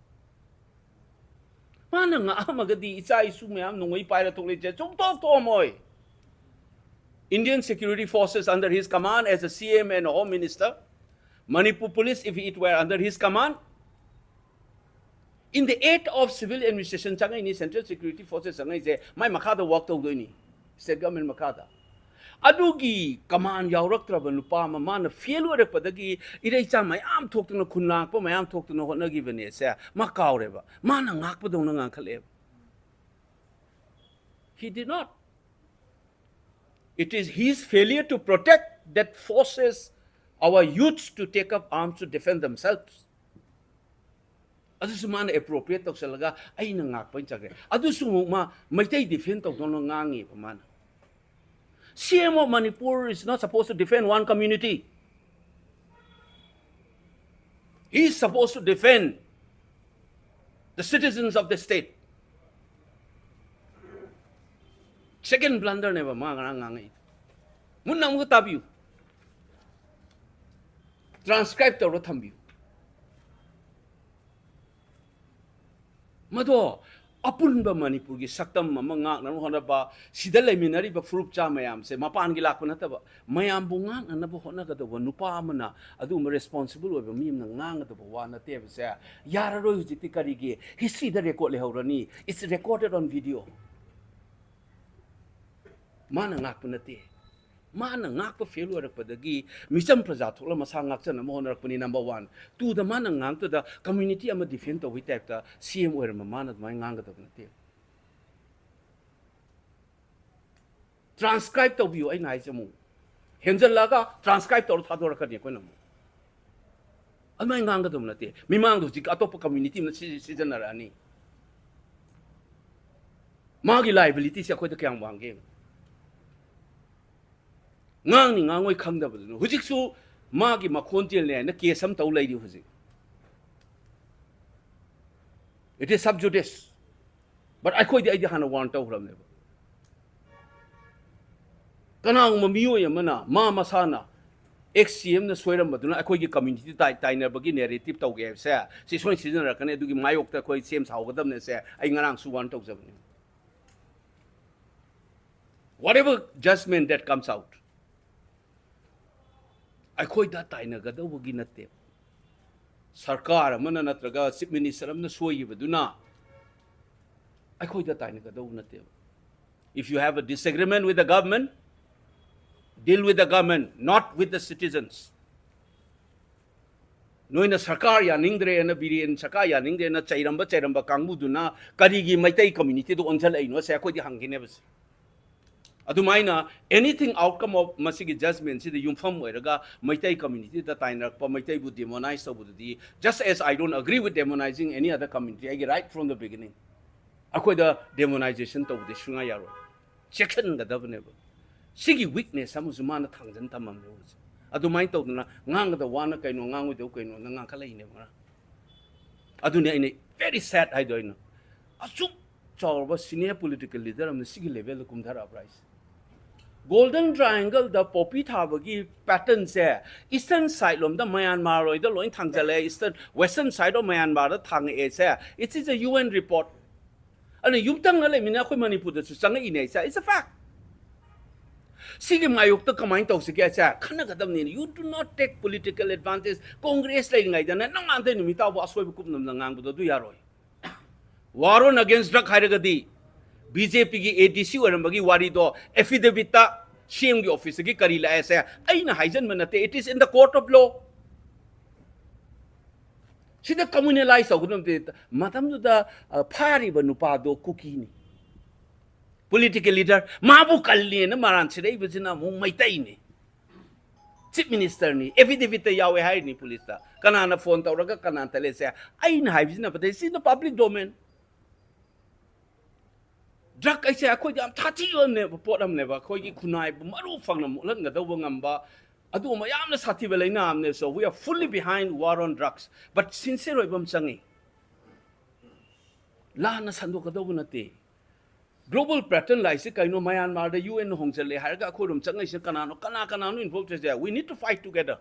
ꯃꯥꯅ ꯉꯥꯛꯑꯝꯃꯒꯗꯤ ꯏꯆꯥ ꯏꯁꯨ ꯃꯌꯥꯝ ꯅꯣꯡꯃꯩ ꯄꯥꯏꯔ ꯊꯣꯛꯂꯛꯏꯁꯦ ꯁꯨꯡꯊꯣꯛ ꯊꯣꯛꯑꯝꯃꯣꯏ꯫ Indian security forces under his command as a CM and a Home Minister, Manipur Police, if it were under his command, In the act of civil administration ꯆꯪꯉꯛꯏꯅꯤ, central security forces ꯆꯪꯉꯛꯏꯁꯦ ꯃꯥꯏ ꯃꯈꯥꯗ work ꯇꯧꯗꯣꯏꯅꯤ, state government ꯃꯈꯥꯗ꯫ ꯑꯗꯨꯒꯤ command ꯌꯥꯎꯔꯛꯇ꯭ꯔꯕ ꯅꯨꯄꯥ ꯑꯃ, ꯃꯥꯅ fail ꯑꯣꯏꯔꯛꯄꯗꯒꯤ ꯏꯔꯩꯆꯥ ꯃꯌꯥꯝ ꯊꯣꯛꯇꯅ, ꯈꯨꯟ ꯂꯥꯡꯉꯛꯄ ꯃꯌꯥꯝ ꯊꯣꯛꯇꯅ ꯍꯣꯠꯅꯈꯤꯕꯅꯦ ꯁꯦ, ꯃꯥ ꯀꯥꯎꯔꯦꯕ꯫ ꯃꯥꯅ ꯉꯥꯛꯄꯗꯧꯅ ꯉꯥꯡꯈꯠꯂꯛꯑꯦꯕ꯫ He did not. It is his failure to protect that forces our youths to take up arms to defend themselves. ꯑꯗꯨꯁꯨ ꯃꯥꯅ appropriate ꯇꯧꯁꯜꯂꯒ ꯑꯩꯅ ꯉꯥꯛꯄ ꯑꯣꯏꯅ ꯆꯠꯈ꯭ꯔꯦ꯫ ꯑꯗꯨꯁꯨ ꯑꯃꯨꯛ ꯃꯥ ꯃꯩꯇꯩ defend ꯇꯧꯗꯧꯅ ꯉꯥꯡꯉꯦꯕ ꯃꯥꯅ꯫ C M of Manipur is not supposed to defend one community. He is supposed to defend the citizens of the state. Second blunder ꯅꯦꯕ ꯃꯥ ꯉꯔꯥꯡ ꯉꯥꯡꯉꯛꯏꯗꯣ꯫ ꯃꯨꯟꯅ ꯑꯃꯨꯛꯀ ꯇꯥꯕꯤꯌꯨ꯫ Transcribe ꯇꯧꯔ ꯊꯝꯕꯤꯌꯨ꯫ ꯃꯗꯣ ꯑꯄꯨꯟꯕ ꯃꯅꯤꯄꯨꯔꯒꯤ ꯁꯛꯇꯝ ꯑꯃ ꯉꯥꯛꯅꯕ ꯍꯣꯠꯅꯕ, ꯁꯤꯗ ꯂꯩꯃꯤꯟꯅꯔꯤꯕ ꯐꯨꯔꯨꯞꯆꯥ ꯃꯌꯥꯝꯁꯦ, ꯃꯄꯥꯟꯒꯤ ꯂꯥꯛꯄ ꯅꯠꯇꯕ, ꯃꯌꯥꯝꯕꯨ ꯉꯥꯛꯅꯅꯕ ꯍꯣꯠꯅꯒꯗꯧꯕ ꯅꯨꯄꯥ ꯑꯃꯅ ꯑꯗꯨꯒꯨꯝꯕ responsible ꯑꯣꯏꯕ ꯃꯤ ꯑꯃꯅ ꯉꯥꯡꯒꯗꯧꯕ ꯋꯥ ꯅꯠꯇꯦꯕꯁꯦ꯫ ꯌꯥꯔꯔꯣꯏ ꯍꯧꯖꯤꯛꯇꯤ꯫ ꯀꯔꯤꯒꯤ? History the record ꯂꯩꯍꯧꯔꯅꯤ꯫ It's recorded on video. ꯃꯥꯅ ꯉꯥꯛꯄ ꯅꯠꯇꯦ꯫ ꯃꯥꯅ ꯉꯥꯛꯄ fail ꯑꯣꯏꯔꯛꯄꯗꯒꯤ ꯃꯤꯆꯝ ꯄ꯭ꯔꯖꯥ ꯊꯣꯛꯂ ꯃꯁꯥ ꯉꯥꯛꯆꯅꯕ ꯍꯣꯠꯅꯔꯛꯄꯅꯤ, number one꯫ Two ꯗ ꯃꯥꯅ ꯉꯥꯡꯇꯨꯗ community ꯑꯃ defend ꯇꯧꯕꯒꯤ type ꯇ C M ꯑꯣꯏꯔꯝꯕ ꯃꯥꯅ ꯑꯗꯨꯃꯥꯏꯅ ꯉꯥꯡꯒꯗꯕ ꯅꯠꯇꯦ꯫ Transcribe ꯇꯧꯕꯤꯌꯨ ꯑꯩꯅ ꯍꯥꯏꯁꯦ ꯑꯃꯨꯛ꯫ ꯍꯦꯟꯖꯜꯂꯛꯑꯒ transcribe ꯇꯧꯔ ꯊꯥꯗꯣꯔꯛꯀꯅꯤ ꯑꯩꯈꯣꯏꯅ ꯑꯃꯨꯛ꯫ ꯑꯗꯨꯃꯥꯏꯅ ꯉꯥꯡꯒꯗꯕ ꯅꯠꯇꯦ꯫ ꯃꯤꯃꯥꯡꯗ ꯍꯧꯖꯤꯛ ꯑꯇꯣꯞꯄ community ꯑꯃꯅ ꯁꯤ-, ꯁꯤꯖꯤꯟꯅꯔꯛꯑꯅꯤ꯫ ꯃꯥꯒꯤ liability ꯁꯦ ꯑꯩꯈꯣꯏꯗ ꯀꯌꯥꯝ ꯋꯥꯡꯒꯦ ꯌꯦꯡꯉꯨ꯫ ꯉꯥꯡꯅꯤ ꯉꯥꯡꯉꯣꯏ ꯈꯪꯗꯕꯗꯨꯅ꯫ ꯍꯧꯖꯤꯛꯁꯨ ꯃꯥꯒꯤ ꯃꯈꯣꯟ ꯆꯦꯜꯂꯦ ꯍꯥꯏꯅ case ꯑꯃ ꯇꯧ ꯂꯩꯔꯤ ꯍꯧꯖꯤꯛ꯫ It is sub judice. But ꯑꯩꯈꯣꯏꯗꯤ, ꯑꯩꯗꯤ ꯍꯥꯟꯅ warn ꯇꯧꯈ꯭ꯔꯕꯅꯦꯕ꯫ ꯀꯅꯥꯒꯨꯝꯕ ꯃꯤꯑꯣꯏ ꯑꯃꯅ ꯃꯥ ꯃꯁꯥꯅ ex C M ꯅ ꯁꯣꯏꯔꯝꯕꯗꯨꯅ ꯑꯩꯈꯣꯏꯒꯤ community ꯇꯥꯏ-, ꯇꯥꯏꯅꯕꯒꯤ narrative ꯇꯧꯒꯦ ꯍꯥꯏꯕꯁꯦ, ꯁꯤ ꯁꯣꯏꯅ ꯁꯤꯖꯤꯟꯅꯔꯛꯀꯅꯤ, ꯑꯗꯨꯒꯤ ꯃꯥꯌꯣꯛꯇ ꯑꯩꯈꯣꯏ ꯁꯦꯝ ꯁꯥꯍꯧꯒꯗꯕꯅꯦ ꯁꯦ ꯑꯩ ꯉꯔꯥꯡꯁꯨ warn ꯇꯧꯖꯕꯅꯤ꯫ Whatever judgment that comes out, ꯑꯩꯈꯣꯏꯗ ꯇꯥꯏꯅꯒꯗꯧꯕꯒꯤ ꯅꯠꯇꯦ꯫ ꯁꯔꯀꯥꯔ ꯑꯃꯅ ꯅꯠꯇ꯭ꯔꯒ ꯆꯤꯐ ꯃꯤꯅꯤꯁꯇꯔ ꯑꯃꯅ ꯁꯣꯏꯈꯤꯕꯗꯨꯅ ꯑꯩꯈꯣꯏꯗ ꯇꯥꯏꯅꯒꯗꯧꯕ ꯅꯠꯇꯦꯕ. If you have a disagreement with the government, deal with the government, not with the citizens. ꯅꯣꯏꯅ ꯁꯔꯀꯥꯔ ꯌꯥꯅꯤꯡꯗ꯭ꯔꯦꯅ, ꯕꯤꯔꯦꯟ ꯁꯔꯀꯥꯔ ꯌꯥꯅꯤꯡꯗ꯭ꯔꯦꯅ ꯆꯩꯔꯝꯕ ꯆꯩꯔꯝꯕ ꯀꯥꯡꯕꯨꯗꯨꯅ ꯀꯔꯤꯒꯤ ꯃꯩꯇꯩ ꯀꯝꯃ꯭ꯌꯨꯅꯤꯇꯤꯗ ꯑꯣꯟꯁꯤꯜꯂꯛꯏꯅꯣ? ꯁꯦ ꯑꯩꯈꯣꯏꯗꯤ ꯍꯪꯈꯤꯅꯦꯕ ꯁꯦ꯫ ꯑꯗꯨꯃꯥꯏꯅ anything outcome of ꯃꯁꯤꯒꯤ ꯖꯖꯃꯦꯟꯁꯤꯗ ꯌꯨꯝꯐꯝ ꯑꯣꯏꯔꯒ ꯃꯩꯇꯩ ꯀꯝꯃ꯭ꯌꯨꯅꯤꯇꯤꯗ ꯇꯥꯏꯅꯔꯛꯄ, ꯃꯩꯇꯩꯕꯨ ꯗꯦꯃꯣꯅꯥꯏꯁ ꯇꯧꯕꯗꯨꯗꯤ, just as I don't agree with demonizing any other community, ꯑꯩꯒꯤ right from the beginning꯫ ꯑꯩꯈꯣꯏꯗ ꯗꯦꯃꯣꯅꯥꯏꯖꯦꯁꯟ ꯇꯧꯕꯗꯤ ꯁꯨꯡꯌꯥ ꯌꯥꯔꯣꯏ, ꯆꯦꯛꯁꯤꯟꯒꯗꯕꯅꯦꯕ꯫ ꯁꯤꯒꯤ ꯋꯤꯛꯅꯦꯁ ꯑꯃꯁꯨ ꯃꯥꯅ ꯊꯥꯡꯖꯟ ꯊꯝꯃꯝꯅꯦ ꯍꯧꯖꯤꯛ꯫ ꯑꯗꯨꯃꯥꯏꯅ ꯇꯧꯗꯅ ꯉꯥꯡꯒꯗꯕ ꯋꯥꯅ ꯀꯩꯅꯣ, ꯉꯥꯡꯉꯣꯏꯗꯕ ꯀꯩꯅꯣꯅ ꯉꯥꯡꯈꯠꯂꯛꯏꯅꯦꯕ ꯉꯔꯥꯡ꯫ ꯑꯗꯨꯅꯤ ꯑꯩꯅ very sad ꯍꯥꯏꯗꯣ ꯑꯩꯅ꯫ ꯑꯁꯨꯛ ꯆꯥꯎꯔꯕ ꯁꯤꯅꯤꯌꯔ ꯄꯣꯂꯤꯇꯤꯀꯦꯜ ꯂꯤꯗꯔ ꯑꯃꯅ ꯁꯤꯒꯤ ꯂꯦꯚꯦꯜꯗ ꯀꯨꯝꯊꯔꯛꯑꯕ꯭ꯔꯥ ꯍꯥꯏꯁꯦ? ꯒꯣꯜꯗꯟ ꯇ꯭ꯔꯥꯏꯌꯦꯡꯒꯜꯗ ꯄꯣꯄꯤ ꯊꯥꯕꯒꯤ ꯄꯦꯇꯔꯟꯁꯦ ꯏꯁꯇꯔꯟ ꯁꯥꯏꯠ ꯂꯣꯝꯗ ꯃꯌꯥꯟꯃꯥꯔ ꯍꯣꯏꯗ ꯂꯣꯏ ꯊꯥꯡꯖꯜꯂꯛꯑꯦ, ꯏꯁꯇꯔꯟ, ꯋꯦꯁꯇꯔꯟ ꯁꯥꯏꯠ ꯑꯣꯐ ꯃꯌꯥꯟꯃꯥꯔꯗ ꯊꯥꯡꯉꯛꯑꯦꯁꯦ꯫ It is a U N report꯫ ꯑꯗꯨꯅ ꯌꯨꯝꯊꯪꯅ ꯂꯩꯃꯤꯟꯅ ꯑꯩꯈꯣꯏ ꯃꯅꯤꯄꯨꯔꯗꯁꯨ ꯆꯪꯉꯛꯏꯅꯦ ꯏꯆꯥ, it's a fact꯫ ꯁꯤꯒꯤ ꯃꯥꯌꯣꯛꯇ ꯀꯃꯥꯏꯅ ꯇꯧꯁꯤꯒꯦ ꯏꯆꯥ? ꯈꯟꯅꯒꯗꯕꯅꯤꯅ꯫ You do not take political advantage꯫ Congress ꯂꯩꯔꯤꯉꯩꯗꯅ ꯅꯪ ꯉꯥꯡꯗꯩ ꯅꯨꯃꯤꯠ ꯇꯥꯕꯨ ꯑꯁꯣꯏꯕ ꯀꯨꯞꯅꯝꯅ ꯉꯥꯡꯕꯗꯣ ꯑꯗꯨ ꯌꯥꯔꯣꯏ꯫ War on against drug ꯍꯥꯏꯔꯒꯗꯤ ꯕꯤ ꯖꯦ ꯄꯤꯒꯤ ꯑꯦ ꯗꯤ ꯁꯤ ꯑꯣꯏꯔꯝꯕꯒꯤ ꯋꯥꯔꯤꯗꯣ ꯑꯦꯐꯤꯗꯦꯕꯤꯠꯇ ꯁꯤ ꯑꯦꯝꯒꯤ ꯑꯣꯐꯤꯁꯇꯒꯤ ꯀꯔꯤ ꯂꯥꯛꯑꯦꯁꯦ ꯑꯩꯅ ꯍꯥꯏꯖꯟꯕ ꯅꯠꯇꯦ, it is in the court of law꯫ ꯁꯤꯗ ꯀꯝꯃ꯭ꯌꯨꯅꯦꯂꯥꯏꯁ ꯇꯧꯒꯗꯕ ꯅꯠꯇꯦ꯫ ꯃꯇꯝꯗꯨꯗ, ꯑ, ꯐꯥꯔꯤꯕ ꯅꯨꯄꯥꯗꯣ ꯀꯨꯀꯤꯅꯤ, ꯄꯣꯂꯤꯇꯤꯀꯦꯜ ꯂꯤꯗꯔ꯫ ꯃꯥꯕꯨ ꯀꯜꯂꯦꯅ ꯃꯔꯥꯟ ꯁꯤꯔꯛꯏꯕꯁꯤꯅ ꯑꯃꯨꯛ ꯃꯩꯇꯩꯅꯤ꯫ ꯆꯤꯐ ꯃꯤꯅꯤꯁꯇꯔꯅꯤ, ꯑꯦꯐꯤꯗꯦꯕꯤꯠꯇ ꯌꯥꯎꯋꯦ ꯍꯥꯏꯔꯤꯅꯤ ꯄꯨꯂꯤꯁꯇ꯫ ꯀꯅꯥꯅ ꯐꯣꯟ ꯇꯧꯔꯒ ꯀꯅꯥꯅ ꯇꯠꯂꯦꯁꯦ ꯑꯩꯅ ꯍꯥꯏꯕꯁꯤꯅ ꯐꯠꯇꯦ, ꯁꯤ ꯏꯟ ꯗ ꯄꯕ꯭ꯂꯤꯛ ꯗꯣꯃꯦꯟ꯫ ꯗ꯭ꯔꯒ ꯍꯥꯏꯁꯦ ꯑꯩꯈꯣꯏꯗꯤ ꯌꯥꯝ ꯁꯥꯊꯤꯕꯅꯦꯕ, ꯄꯣꯠ ꯑꯃꯅꯦꯕ, ꯑꯩꯈꯣꯏꯒꯤ ꯈꯨꯟꯅꯥꯏꯕꯨ ꯃꯔꯨ ꯐꯪꯅ ꯃꯨꯠꯍꯟꯒꯗꯧꯕ ꯉꯝꯕ, ꯑꯗꯨꯒꯨꯝꯕ ꯌꯥꯝꯅ ꯁꯥꯊꯤꯕ ꯂꯥꯏꯅꯥ ꯑꯃꯅꯦ꯫ So we are fully behind war on drugs, but sincere ꯑꯣꯏꯕ ꯑꯃ ꯆꯪꯉꯤ꯫ ꯂꯥꯟꯅ ꯁꯟꯗꯣꯛꯀꯗꯧꯕ ꯅꯠꯇꯦ꯫ ꯒ꯭ꯂꯣꯕꯜ ꯄꯦꯇꯔꯟ ꯂꯥꯛꯏꯁꯦ ꯀꯩꯅꯣ? ꯃꯌꯥꯟꯃꯥꯔꯗ ꯌꯨ ꯑꯦꯟ ꯍꯣꯡꯖꯜꯂꯦ ꯍꯥꯏꯔꯒ ꯑꯩꯈꯣꯏꯔꯣꯝ ꯆꯪꯉꯛꯏꯁꯦ ꯀꯅꯥꯅꯣ? ꯀꯅꯥ ꯀꯅꯥꯅꯣ ꯏꯟꯚꯣꯜꯕ ꯇꯧꯔꯤꯁꯦ? We need to fight together꯫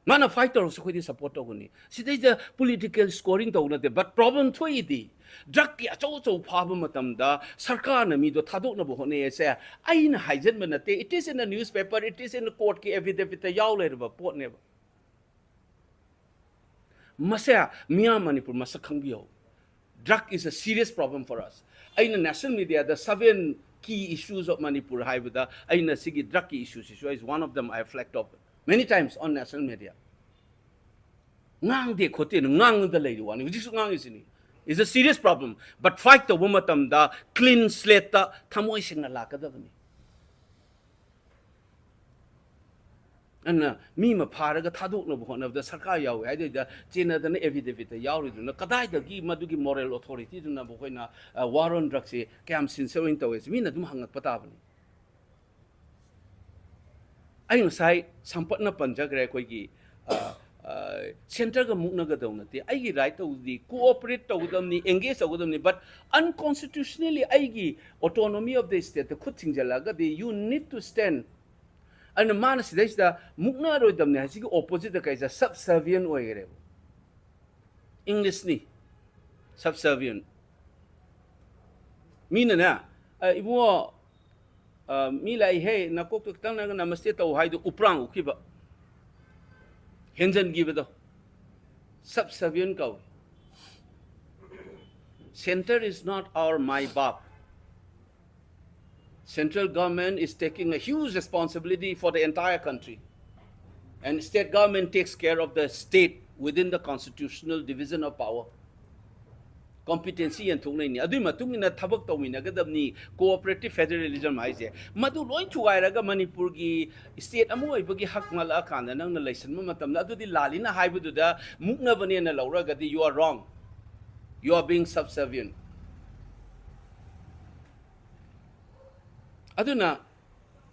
ꯃꯥꯅ ꯐꯥꯏꯠ ꯇꯧꯔꯁꯨ ꯑꯩꯈꯣꯏꯗꯤ ꯁꯞꯄꯣꯔꯠ ꯇꯧꯒꯅꯤ꯫ ꯁꯤꯗꯩꯗ ꯄꯣꯂꯤꯇꯤꯀꯦꯜ ꯁ꯭ꯀꯣꯔꯤꯡ ꯇꯧꯕ ꯅꯠꯇꯦ, ꯕꯠ ꯄ꯭ꯔꯣꯕ꯭ꯂꯦꯝ ꯊꯣꯛꯏꯗꯤ꯫ ꯗ꯭ꯔꯒꯀꯤ ꯑꯆꯧ ꯑꯆꯧ ꯐꯥꯕ ꯃꯇꯝꯗ ꯁꯔꯀꯥꯔꯅ ꯃꯤꯗꯣ ꯊꯥꯗꯣꯛꯅꯕ ꯍꯣꯠꯅꯩ ꯍꯥꯏꯁꯦ ꯑꯩꯅ ꯍꯥꯏꯖꯟꯕ ꯅꯠꯇꯦ, it is in the newspaper, it is in the courtꯀꯤ ꯑꯦꯐꯤꯗꯦꯕꯤꯠꯇ ꯌꯥꯎ ꯂꯩꯔꯕ ꯄꯣꯠꯅꯦꯕ꯫ ꯃꯁꯦ ꯃꯤꯌꯥꯝ ꯃꯅꯤꯄꯨꯔ ꯃꯁꯛ ꯈꯪꯕꯤꯌꯨ꯫ Drug is a serious problem for us. ꯑꯩꯅ national media the seven key issues of Manipur ꯍꯥꯏꯕꯗ ꯑꯩꯅ ꯁꯤꯒꯤ drug ꯀꯤ issue ꯁꯤꯁꯨ is one of them I flagged up many times on national media. ꯉꯥꯡꯗꯦ ꯈꯣꯠꯇꯦꯅ ꯉꯥꯡꯉꯗ ꯂꯩꯔꯤ ꯋꯥꯅꯤ꯫ ꯍꯧꯖꯤꯛꯁꯨ ꯉꯥꯡꯉꯤꯁꯤꯅꯤ꯫ It's a serious problem. But fight ꯇꯧꯕ ꯃꯇꯝꯗ clean slate ꯇ ꯊꯃꯣꯏ ꯁꯦꯡꯅ ꯂꯥꯛꯀꯗꯕꯅꯤ꯫ ꯑꯗꯨꯅ ꯃꯤ ꯑꯃ ꯐꯥꯔꯒ ꯊꯥꯗꯣꯛꯅꯕ ꯍꯣꯠꯅꯕꯗ ꯁꯔꯀꯥꯔ ꯌꯥꯎꯏ ꯍꯥꯏꯗꯨꯏꯗ ꯆꯦꯟꯅꯗꯅ affidavit ꯇ ꯌꯥꯎꯔꯤꯗꯨꯅ ꯀꯗꯥꯏꯗꯒꯤ ꯃꯗꯨꯒꯤ moral authority ꯗꯨꯅ ꯃꯈꯣꯏꯅ, ꯑ, war on drug ꯁꯤ ꯀꯌꯥꯝ sincere ꯑꯣꯏꯅ ꯇꯧꯋꯦ ꯁꯤ ꯃꯤꯅ ꯑꯗꯨꯝ ꯍꯪꯉꯛꯄ ꯇꯥꯕꯅꯤ꯫ ꯑꯩ ꯉꯁꯥꯏ ꯁꯝꯄꯠꯅ ꯄꯟꯖꯈ꯭ꯔꯦ ꯑꯩꯈꯣꯏꯒꯤ, ꯑ, ꯑ, centre ꯒ ꯃꯨꯛꯅꯒꯗꯧ ꯅꯠꯇꯦ꯫ ꯑꯩꯒꯤ right ꯇꯧꯕꯗꯤ cooperate ꯇꯧꯒꯗꯕꯅꯤ, engage ꯇꯧꯒꯗꯕꯅꯤ, but unconstitutionally ꯑꯩꯒꯤ autonomy of the state ꯇ ꯈꯨꯠ ꯊꯤꯡꯖꯤꯜꯂꯛꯑꯒꯗꯤ you need to stand. ꯑꯗꯨꯅ ꯃꯥꯅ ꯁꯤꯗꯩꯁꯤꯗ ꯃꯨꯛꯅꯔꯣꯏꯗꯕꯅꯤ ꯍꯥꯏꯁꯤꯒꯤ opposite ꯇ ꯀꯩꯁꯦ subservient ꯑꯣꯏꯈꯔꯦꯕ꯫ English ꯅꯤ, subservient꯫ ꯃꯤꯅꯅꯦ, "ꯑ, ꯏꯕꯨꯡꯉꯣ, ꯑ, ꯃꯤ ꯂꯥꯛꯏꯍꯦ, ꯅꯀꯣꯛꯇꯣ ꯈꯤꯇꯪ ꯅꯪ ꯅꯃꯁꯇꯦ ꯇꯧ" ꯍꯥꯏꯗꯣ ꯎꯄ꯭ꯔꯥꯡ ꯎꯛꯈꯤꯕ, ꯍꯦꯟꯖꯟꯈꯤꯕꯗꯣ subservient ꯀꯧꯏ꯫ Centre is not our my ꯕꯥꯞ꯫ Central government is taking a huge responsibility for the entire country. And state government takes care of the state within the constitutional division of power. Competency ꯌꯦꯟꯊꯣꯛꯅꯩꯅꯤ꯫ ꯑꯗꯨꯒꯤ ꯃꯇꯨꯡ ꯏꯟꯅ ꯊꯕꯛ ꯇꯧꯃꯤꯟꯅꯒꯗꯕꯅꯤ꯫ Cooperative federalism ꯍꯥꯏꯁꯦ ꯃꯗꯨ ꯂꯣꯏ ꯊꯨꯒꯥꯏꯔꯒ ꯃꯅꯤꯄꯨꯔꯒꯤ state ꯑꯃ ꯑꯣꯏꯕꯒꯤ ꯍꯛ ꯃꯥꯜꯂꯛꯑꯀꯥꯟꯗ ꯅꯪꯅ ꯂꯩꯁꯟꯕ ꯃꯇꯝꯗ ꯑꯗꯨꯗꯤ ꯂꯥꯜꯂꯤꯅ ꯍꯥꯏꯕꯗꯨꯗ ꯃꯨꯛꯅꯕꯅꯦꯅ ꯂꯧꯔꯒꯗꯤ you are wrong. You are being subservient. ꯑꯗꯨꯅ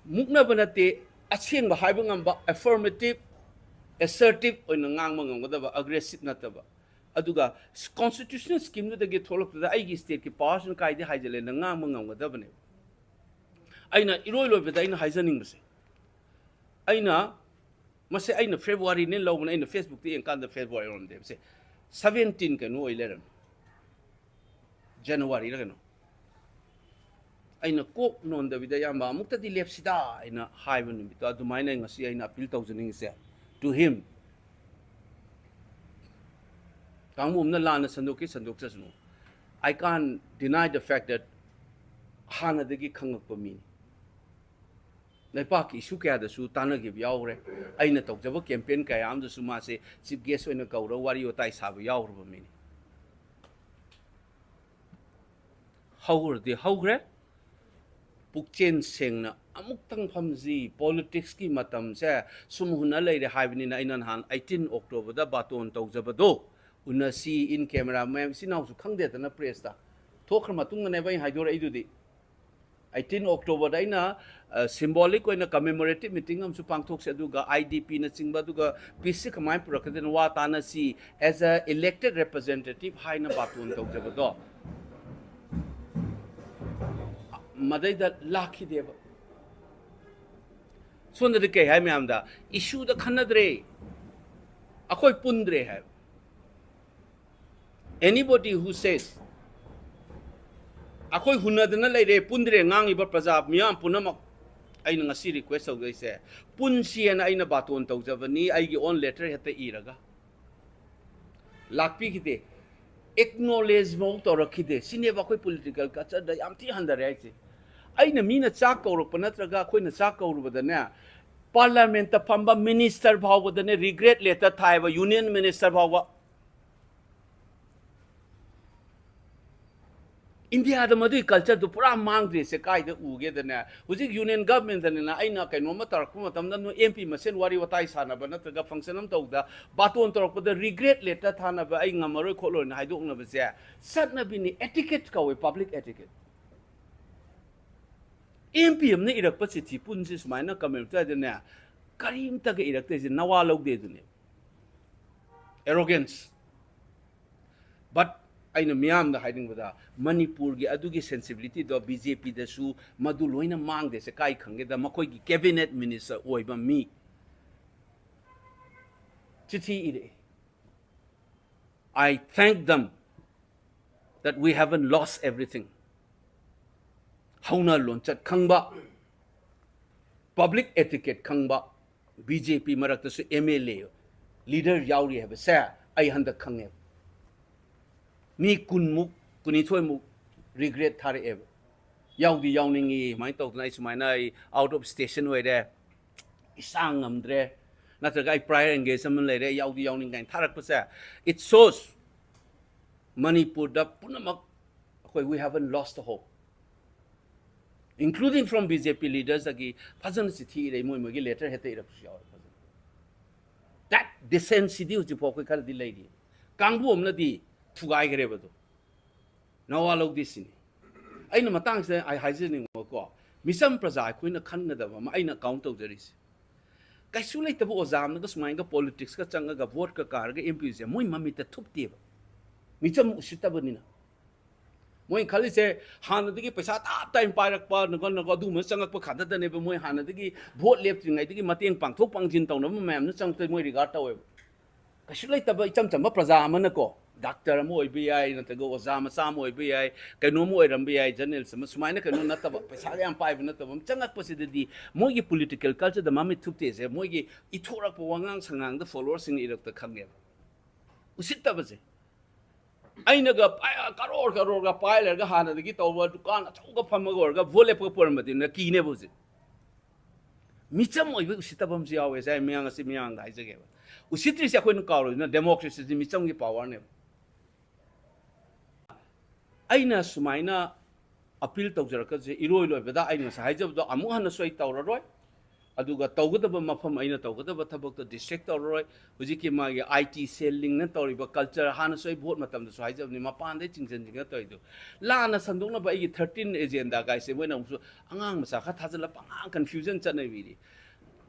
ꯃꯨꯛꯅꯕ ꯅꯠꯇꯦ, ꯑꯁꯦꯡꯕ ꯍꯥꯏꯕ ꯉꯝꯕ, affirmative, assertive ꯑꯣꯏꯅ ꯉꯥꯡꯕ ꯉꯝꯒꯗꯕ, aggressive ꯅꯠꯇꯕ꯫ ꯑꯗꯨꯒ constitutional scheme ꯗꯨꯗꯒꯤ ꯊꯣꯛꯂꯛꯄꯗ ꯑꯩꯒꯤ state ꯀꯤ power ꯁꯤꯅ ꯀꯥꯏꯗ ꯍꯥꯏꯖꯜꯂꯦꯅ ꯉꯥꯡꯕ ꯉꯝꯒꯗꯕꯅꯦꯕ꯫ ꯑꯩꯅ ꯏꯔꯣꯏ ꯂꯣꯏꯕꯗ ꯑꯩꯅ ꯍꯥꯏꯖꯅꯤꯡꯕꯁꯦ, ꯑꯩꯅ, ꯃꯁꯦ ꯑꯩꯅ February ꯅꯦ ꯂꯧꯕꯅꯦ, ꯑꯩꯅ Facebook ꯇ ꯌꯦꯡꯀꯥꯟꯗ February ꯑꯣꯏꯔꯝꯗꯦꯕꯁꯦ, seventeen ꯀꯩꯅꯣ ꯑꯣꯏ ꯂꯩꯔꯝꯃꯦ, January ꯔ ꯀꯩꯅꯣ꯫ ꯑꯩꯅ ꯀꯣꯛ ꯅꯣꯟꯗꯕꯤꯗ, "ꯏꯌꯥꯝꯕ, ꯑꯃꯨꯛꯇꯗꯤ ꯂꯦꯞꯁꯤꯗ" ꯑꯩꯅ ꯍꯥꯏꯕ ꯅꯨꯃꯤꯠꯇꯣ, ꯑꯗꯨꯃꯥꯏꯅ ꯉꯁꯤ ꯑꯩꯅ appeal ꯇꯧꯖꯅꯤꯡꯉꯤꯁꯦ to him. ꯀꯥꯡꯕꯨ ꯑꯃꯅ ꯂꯥꯟꯅ ꯁꯟꯗꯣꯛꯀꯦ ꯁꯟꯗꯣꯛꯆꯁꯅꯨ, I can't deny the fact that ꯍꯥꯟꯅꯗꯒꯤ ꯈꯪꯉꯛꯄ ꯃꯤꯅꯤ꯫ ꯂꯩꯄꯥꯛꯀꯤ ꯏꯁꯨ ꯀꯌꯥꯗꯁꯨ ꯇꯥꯟꯅꯈꯤꯕ ꯌꯥꯎꯈ꯭ꯔꯦ꯫ ꯑꯩꯅ ꯇꯧꯖꯕ ꯀꯦꯝꯄꯦꯟ ꯀꯌꯥ ꯑꯃꯗꯁꯨ ꯃꯥꯁꯦ ꯆꯤꯐ ꯒꯦꯁ ꯑꯣꯏꯅ ꯀꯧꯔ ꯋꯥꯔꯤ ꯋꯥꯇꯥꯏ ꯁꯥꯕ ꯌꯥꯎꯈ꯭ꯔꯕ ꯃꯤꯅꯤ꯫ ꯍꯧꯈ꯭ꯔꯗꯤ ꯍꯧꯈ꯭ꯔꯦ꯫ ꯄꯨꯛꯆꯦꯟ ꯁꯦꯡꯅ ꯑꯃꯨꯛꯇꯪ ꯐꯝꯁꯤ꯫ ꯄꯣꯂꯤꯇꯤꯛꯁꯀꯤ ꯃꯇꯝꯁꯦ ꯁꯨꯝ ꯍꯨꯟꯅ ꯂꯩꯔꯦ ꯍꯥꯏꯕꯅꯤꯅ ꯑꯩꯅ ꯅꯍꯥꯟ ꯑꯩꯇꯤꯟ ꯑꯣꯛꯇꯣꯕꯔꯗ ꯕꯥꯇꯣꯟ ꯇꯧꯖꯕꯗꯣ, ꯎꯅꯁꯤ in camera, ꯃꯌꯥꯝ ꯏꯆꯤꯟ ꯏꯅꯥꯎꯁꯨ ꯈꯪꯗꯦꯗꯅ ꯄ꯭ꯔꯦꯁꯇ꯫ ꯊꯣꯛꯈ꯭ꯔ ꯃꯇꯨꯡꯗꯅꯦꯕ ꯑꯩꯅ ꯍꯥꯏꯗꯣꯔꯛꯏꯗꯨꯗꯤ꯫ ꯑꯩꯇꯤꯟ ꯑꯣꯛꯇꯣꯕꯔꯗ ꯑꯩꯅ, ꯑ, ꯁꯤꯝꯕꯣꯂꯤꯛ ꯑꯣꯏꯅ ꯀꯃꯦꯃꯣꯔꯦꯇꯤꯞ ꯃꯤꯇꯤꯡ ꯑꯃꯁꯨ ꯄꯥꯡꯊꯣꯛꯁꯦ, ꯑꯗꯨꯒ ꯑꯥꯏ ꯗꯤ ꯄꯤꯅꯆꯤꯡꯕ, ꯑꯗꯨꯒ ꯄꯤꯁꯁꯤ ꯀꯃꯥꯏꯅ ꯄꯨꯔꯛꯀꯗꯣꯏꯅꯣ ꯋꯥ ꯇꯥꯅꯁꯤ, as a elected representative ꯍꯥꯏꯅ ꯕꯥꯇꯣꯟ ꯇꯧꯖꯕꯗꯣ ꯃꯗꯩꯗ ꯂꯥꯛꯈꯤꯗꯦꯕ꯫ ꯁꯣꯝꯗꯗꯤ ꯀꯩ ꯍꯥꯏ ꯃꯌꯥꯝꯗ, ꯏꯁꯨꯗ ꯈꯟꯅꯗ꯭ꯔꯦ, ꯑꯩꯈꯣꯏ ꯄꯨꯟꯗ꯭ꯔꯦ ꯍꯥꯏꯕ꯫ Anybody who says ꯑꯩꯈꯣꯏ ꯍꯨꯟꯅꯗꯅ ꯂꯩꯔꯦ, ꯄꯨꯟꯗ꯭ꯔꯦ ꯉꯥꯡꯉꯤꯕ ꯄ꯭ꯔꯖꯥ ꯃꯤꯌꯥꯝ ꯄꯨꯝꯅꯃꯛ, ꯑꯩꯅ ꯉꯁꯤ ꯔꯤꯀ꯭ꯋꯦꯁ ꯇꯧꯖꯔꯤꯁꯦ, ꯄꯨꯟꯁꯤꯑꯅ ꯑꯩꯅ ꯕꯥꯇꯣꯟ ꯇꯧꯖꯕꯅꯤ, ꯑꯩꯒꯤ own letter ꯍꯦꯛꯇ ꯏꯔꯒ꯫ ꯂꯥꯛꯄꯤꯈꯤꯗꯦ, ꯑꯦꯛꯅꯣꯂꯦꯖ ꯐꯥꯎ ꯇꯧꯔꯛꯈꯤꯗꯦ꯫ ꯁꯤꯅꯦꯕ ꯑꯩꯈꯣꯏ ꯄꯣꯂꯤꯇꯤꯀꯦꯜ ꯀꯜꯆꯔꯗ ꯌꯥꯝ ꯊꯤ ꯍꯟꯊꯔꯦ ꯍꯥꯏꯁꯦ꯫ ꯑꯩꯅ ꯃꯤꯅ ꯆꯥꯛ ꯀꯧꯔꯛꯄ ꯅꯠꯇ꯭ꯔꯒ ꯑꯩꯈꯣꯏꯅ ꯆꯥꯛ ꯀꯧꯔꯨꯕꯗꯅꯦ, ꯄꯥꯔꯂꯥꯃꯦꯟꯠꯇ ꯐꯝꯕ ꯃꯤꯅꯤꯁꯇꯔ ꯐꯥꯎꯕꯗꯅꯦ ꯔꯤꯒ꯭ꯔꯦꯠ ꯂꯦꯇꯔ ꯊꯥꯏꯕ, ꯌꯨꯅꯤꯌꯟ ꯃꯤꯅꯤꯁꯇꯔ ꯐꯥꯎꯕ꯫ ꯏꯟꯗꯤꯌꯥꯗ ꯃꯗꯨꯒꯤ ꯀꯜꯆꯔꯗꯨ ꯄꯨꯔꯥ ꯃꯥꯡꯗ꯭ꯔꯤꯁꯦ ꯀꯥꯏꯗ ꯎꯒꯦꯗꯅꯦ? ꯍꯧꯖꯤꯛ ꯌꯨꯅꯤꯌꯟ ꯒꯚꯔꯟꯃꯦꯟꯠꯇꯅꯤꯅ ꯑꯩꯅ ꯀꯩꯅꯣꯝꯃ ꯇꯧꯔꯛꯄ ꯃꯇꯝꯗ ꯅꯣꯏ ꯑꯦꯝ ꯄꯤ ꯃꯁꯦꯟ ꯋꯥꯔꯤ ꯋꯥꯇꯥꯏ ꯁꯥꯟꯅꯕ ꯅꯠꯇ꯭ꯔꯒ ꯐꯪꯁꯟ ꯑꯃ ꯇꯧꯕꯗ ꯕꯥꯇꯣꯟ ꯇꯧꯔꯛꯄꯗ ꯔꯤꯒ꯭ꯔꯦꯠ ꯂꯦꯇꯔ ꯊꯥꯅꯕ, ꯑꯩ ꯉꯝꯃꯔꯣꯏ ꯈꯣꯠꯂꯣꯏꯅ ꯍꯥꯏꯗꯣꯛꯅꯕꯁꯦ ꯆꯠꯅꯕꯤꯅꯤ, ꯑꯦꯇꯤꯀꯦꯠ ꯀꯧꯋꯦ, ꯄꯕ꯭ꯂꯤꯛ ꯑꯦꯇꯤꯀꯦꯠ꯫ ꯑꯦꯝ ꯄꯤ ꯑꯃꯅ ꯏꯔꯛꯄ ꯆꯤꯊꯤ ꯄꯨꯟꯁꯤ ꯁꯨꯃꯥꯏꯅ ꯀꯃꯦꯟ ꯇꯧꯔꯗꯤꯅꯦ, ꯀꯔꯤꯝꯇꯒ ꯏꯔꯛꯇꯦꯁꯦ, ꯅꯋꯥ ꯂꯧꯗꯦ ꯑꯗꯨꯅꯦ꯫ ꯑꯦꯔꯣꯒꯦꯟꯁ꯫ ꯕꯠ ꯑꯩꯅ ꯃꯤꯌꯥꯝꯗ ꯍꯥꯏꯅꯤꯡꯕꯗ, ꯃꯅꯤꯄꯨꯔꯒꯤ ꯑꯗꯨꯒꯤ ꯁꯦꯟꯁꯤꯕꯤꯂꯤꯇꯤꯗꯣ ꯕꯤ ꯖꯦ ꯄꯤꯗꯁꯨ ꯃꯗꯨ ꯂꯣꯏꯅ ꯃꯥꯡꯗꯦꯁꯦ ꯀꯥꯏ ꯈꯪꯒꯦꯗ? ꯃꯈꯣꯏꯒꯤ ꯀꯦꯕꯤꯅꯦꯠ ꯃꯤꯅꯤꯁꯇꯔ ꯑꯣꯏꯕ ꯃꯤ ꯆꯤꯊꯤ ꯏꯔꯛꯑꯦ꯫ I thank them that we haven't lost everything. ꯍꯧꯅ ꯂꯣꯟꯆꯠ ꯈꯪꯕ, ꯄꯕ꯭ꯂꯤꯛ ꯑꯦꯇꯤꯀꯦꯠ ꯈꯪꯕ, ꯕꯤ ꯖꯦ ꯄꯤ ꯃꯔꯛꯇꯁꯨ ꯑꯦꯝ ꯑꯦꯜ ꯑꯦ ꯂꯤꯗꯔ ꯌꯥꯎꯔꯤ ꯍꯥꯏꯕꯁꯦ ꯑꯩ ꯍꯟꯗꯛ ꯈꯪꯉꯦ꯫ ꯃꯤ ꯀꯨꯟꯃꯨꯛ, ꯀꯨꯟꯅꯤꯊꯣꯏꯃꯨꯛ regret ꯊꯥꯔꯛꯑꯦꯕ꯫ ꯌꯥꯎꯗꯤ ꯌꯥꯎꯅꯤꯡꯉꯤ, ꯁꯨꯃꯥꯏꯅ ꯇꯧꯗꯅ ꯑꯩ ꯁꯨꯃꯥꯏꯅ ꯑꯩ out of station ꯑꯣꯏꯔꯦ, ꯏꯁꯥ ꯉꯝꯗ꯭ꯔꯦ, ꯅꯠꯇ꯭ꯔꯒ ꯑꯩ prior engagement ꯂꯩꯔꯦ, ꯌꯥꯎꯗꯤ ꯌꯥꯎꯅꯤꯡꯉꯤ ꯀꯥꯏꯅ ꯊꯥꯔꯛꯄꯁꯦ, it shows ꯃꯅꯤꯄꯨꯔꯗ ꯄꯨꯝꯅꯃꯛ ꯑꯩꯈꯣꯏ we haven't lost the hope, including from B J P leadersꯗꯒꯤ ꯐꯖꯅ ꯆꯤꯊꯤ ꯏꯔꯛꯏ, ꯃꯣꯏ ꯃꯣꯏꯒꯤ letter ꯍꯦꯛꯇ ꯏꯔꯛꯄꯁꯨ ꯌꯥꯎꯔꯦ ꯐꯖꯅ꯫ That decencyꯗꯤ ꯍꯧꯖꯤꯛꯐꯥꯎ ꯑꯩꯈꯣꯏ ꯈꯔꯗꯤ ꯂꯩꯔꯤ꯫ ꯀꯥꯡꯕꯨ ꯑꯃꯅꯗꯤ ꯊꯨꯒꯥꯏꯈ꯭ꯔꯦꯕ ꯑꯗꯣ꯫ ꯅꯋꯥ ꯂꯧꯗꯦ ꯁꯤꯅꯤ꯫ ꯑꯩꯅ ꯃꯇꯥꯡꯁꯤꯗ ꯑꯩ ꯍꯥꯏꯖꯅꯤꯡꯕꯀꯣ, ꯃꯤꯆꯝ ꯄ꯭ꯔꯖꯥ ꯑꯩꯈꯣꯏꯅ ꯈꯟꯒꯗꯕ ꯑꯃ ꯑꯩꯅ count ꯇꯧꯖꯔꯤꯁꯦ꯫ ꯀꯩꯁꯨ ꯂꯩꯇꯕ ꯑꯣꯖꯥ ꯑꯃꯅꯒ ꯁꯨꯃꯥꯏꯅꯒ politicsꯀ ꯆꯪꯉꯒ voteꯀ ꯀꯥꯔꯒ M Pꯁꯦ ꯃꯣꯏ ꯃꯃꯤꯠꯇ ꯊꯨꯞꯇꯦꯕ꯫ ꯃꯤꯆꯝ ꯎꯁꯤꯠꯇꯕꯅꯤꯅ꯫ ꯃꯣꯏꯅ ꯈꯜꯂꯤꯁꯦ ꯍꯥꯟꯅꯗꯒꯤ ꯄꯩꯁꯥ ꯇꯞ ꯇꯥꯏꯝ ꯄꯥꯏꯔꯛꯄ, ꯅꯒ ꯅꯒ ꯑꯗꯨꯒꯨꯝꯕ ꯆꯪꯉꯛꯄ ꯈꯛꯇꯗꯅꯦꯕ ꯃꯣꯏ ꯍꯥꯟꯅꯗꯒꯤ vote ꯂꯦꯞꯇ꯭ꯔꯤꯉꯩꯗꯒꯤ ꯃꯇꯦꯡ ꯄꯥꯡꯊꯣꯛ ꯄꯥꯡꯁꯤꯟ ꯇꯧꯅꯕ ꯃꯌꯥꯝꯗꯨ ꯆꯪꯉꯛꯇ ꯃꯣꯏ regard ꯇꯧꯋꯦꯕ꯫ ꯀꯩꯁꯨ ꯂꯩꯇꯕ ꯏꯆꯝ ꯆꯝꯕ ꯄ꯭ꯔꯖꯥ ꯑꯃꯅꯀꯣ, doctor ꯑꯃ ꯑꯣꯏꯕ ꯌꯥꯏ, ꯅꯠꯇ꯭ꯔꯒ ꯑꯣꯖꯥ ꯃꯆꯥ ꯑꯃ ꯑꯣꯏꯕ ꯌꯥꯏ, ꯀꯩꯅꯣꯝ ꯑꯣꯏꯔꯝꯕ ꯌꯥꯏ, journalist ꯑꯃ, ꯁꯨꯃꯥꯏꯅ ꯀꯩꯅꯣ ꯅꯠꯇꯕ, ꯄꯩꯁꯥꯒ ꯌꯥꯝ ꯄꯥꯏꯕ ꯅꯠꯇꯕ ꯑꯃ ꯆꯪꯉꯛꯄꯁꯤꯗꯗꯤ ꯃꯣꯏꯒꯤ political cultureꯗ ꯃꯃꯤꯠ ꯊꯨꯞꯇꯦꯁꯦ, ꯃꯣꯏꯒꯤ ꯏꯊꯣꯔꯛꯄ ꯋꯥꯉꯥꯡ ꯁꯉꯥꯡꯗ followerꯁꯤꯡꯅ ꯏꯔꯛꯇ ꯈꯪꯉꯦꯕ꯫ ꯎꯁꯤꯠꯇꯕꯁꯦ꯫ ꯑꯩꯅꯒ ꯄꯥꯏ-, ꯀꯔꯣꯔ ꯀꯔꯣꯔꯒ ꯄꯥꯏ ꯂꯩꯔꯒ ꯍꯥꯟꯅꯗꯒꯤ ꯇꯧꯕ ꯗꯨꯀꯥꯟ ꯑꯆꯧꯕ ꯐꯝꯃꯒ ꯑꯣꯏꯔꯒ vote ꯂꯦꯞꯄꯒ ꯄꯨꯔꯝꯕꯗꯤ ꯅ ꯀꯤꯅꯦꯕ ꯍꯧꯖꯤꯛ꯫ ꯃꯤꯆꯝ ꯑꯣꯏꯕ ꯎꯁꯤꯠꯇꯕ ꯑꯃꯁꯨ ꯌꯥꯎꯋꯦ ꯁꯦ, ꯑꯩ ꯃꯌꯥꯝ ꯑꯁꯤ ꯃꯌꯥꯝꯗ ꯍꯥꯏꯖꯒꯦꯕ꯫ ꯎꯁꯤꯠꯇ꯭ꯔꯤꯁꯦ ꯑꯩꯈꯣꯏꯅ ꯀꯥꯎꯔꯣꯏꯗꯅ, democracyꯁꯤ ꯃꯤꯆꯝꯒꯤ powerꯅꯦꯕ꯫ ꯑꯩꯅ ꯁꯨꯃꯥꯏꯅ appeal ꯇꯧꯖꯔꯛꯀꯗꯣꯏꯁꯦ, ꯏꯔꯣꯏ ꯂꯣꯏꯕꯗ ꯑꯩꯅ ꯉꯁꯥꯏ ꯍꯥꯏꯖꯕꯗꯣ ꯑꯃꯨꯛ ꯍꯟꯅꯁꯨ ꯑꯩ ꯇꯧꯔꯔꯣꯏ꯫ ꯑꯗꯨꯒ ꯇꯧꯒꯗꯕ ꯃꯐꯝ, ꯑꯩꯅ ꯇꯧꯒꯗꯕ ꯊꯕꯛꯇꯣ distract ꯇꯧꯔꯔꯣꯏ꯫ ꯍꯧꯖꯤꯛꯀꯤ ꯃꯥꯒꯤ I T cellꯅ ꯇꯧꯔꯤꯕ culture, ꯍꯥꯟꯅꯁꯨ ꯑꯩ vote ꯃꯇꯝꯗꯁꯨ ꯍꯥꯏꯖꯕꯅꯤ, ꯃꯄꯥꯟꯗꯩ ꯆꯤꯡꯁꯤꯟ ꯆꯤꯡꯁꯤꯟ ꯇꯧꯔꯤꯗꯣ ꯂꯥꯟꯅ ꯁꯟꯗꯣꯛꯅꯕ ꯑꯩꯒꯤ thirteen agenda ꯀꯥꯏꯁꯦ ꯃꯣꯏꯅ ꯑꯃꯨꯛꯁꯨ ꯑꯉꯥꯡ ꯃꯆꯥ ꯈꯔ ꯊꯥꯖꯤꯜꯂ ꯄꯉꯥꯡ confusion ꯆꯠꯅꯕꯤꯔꯤ꯫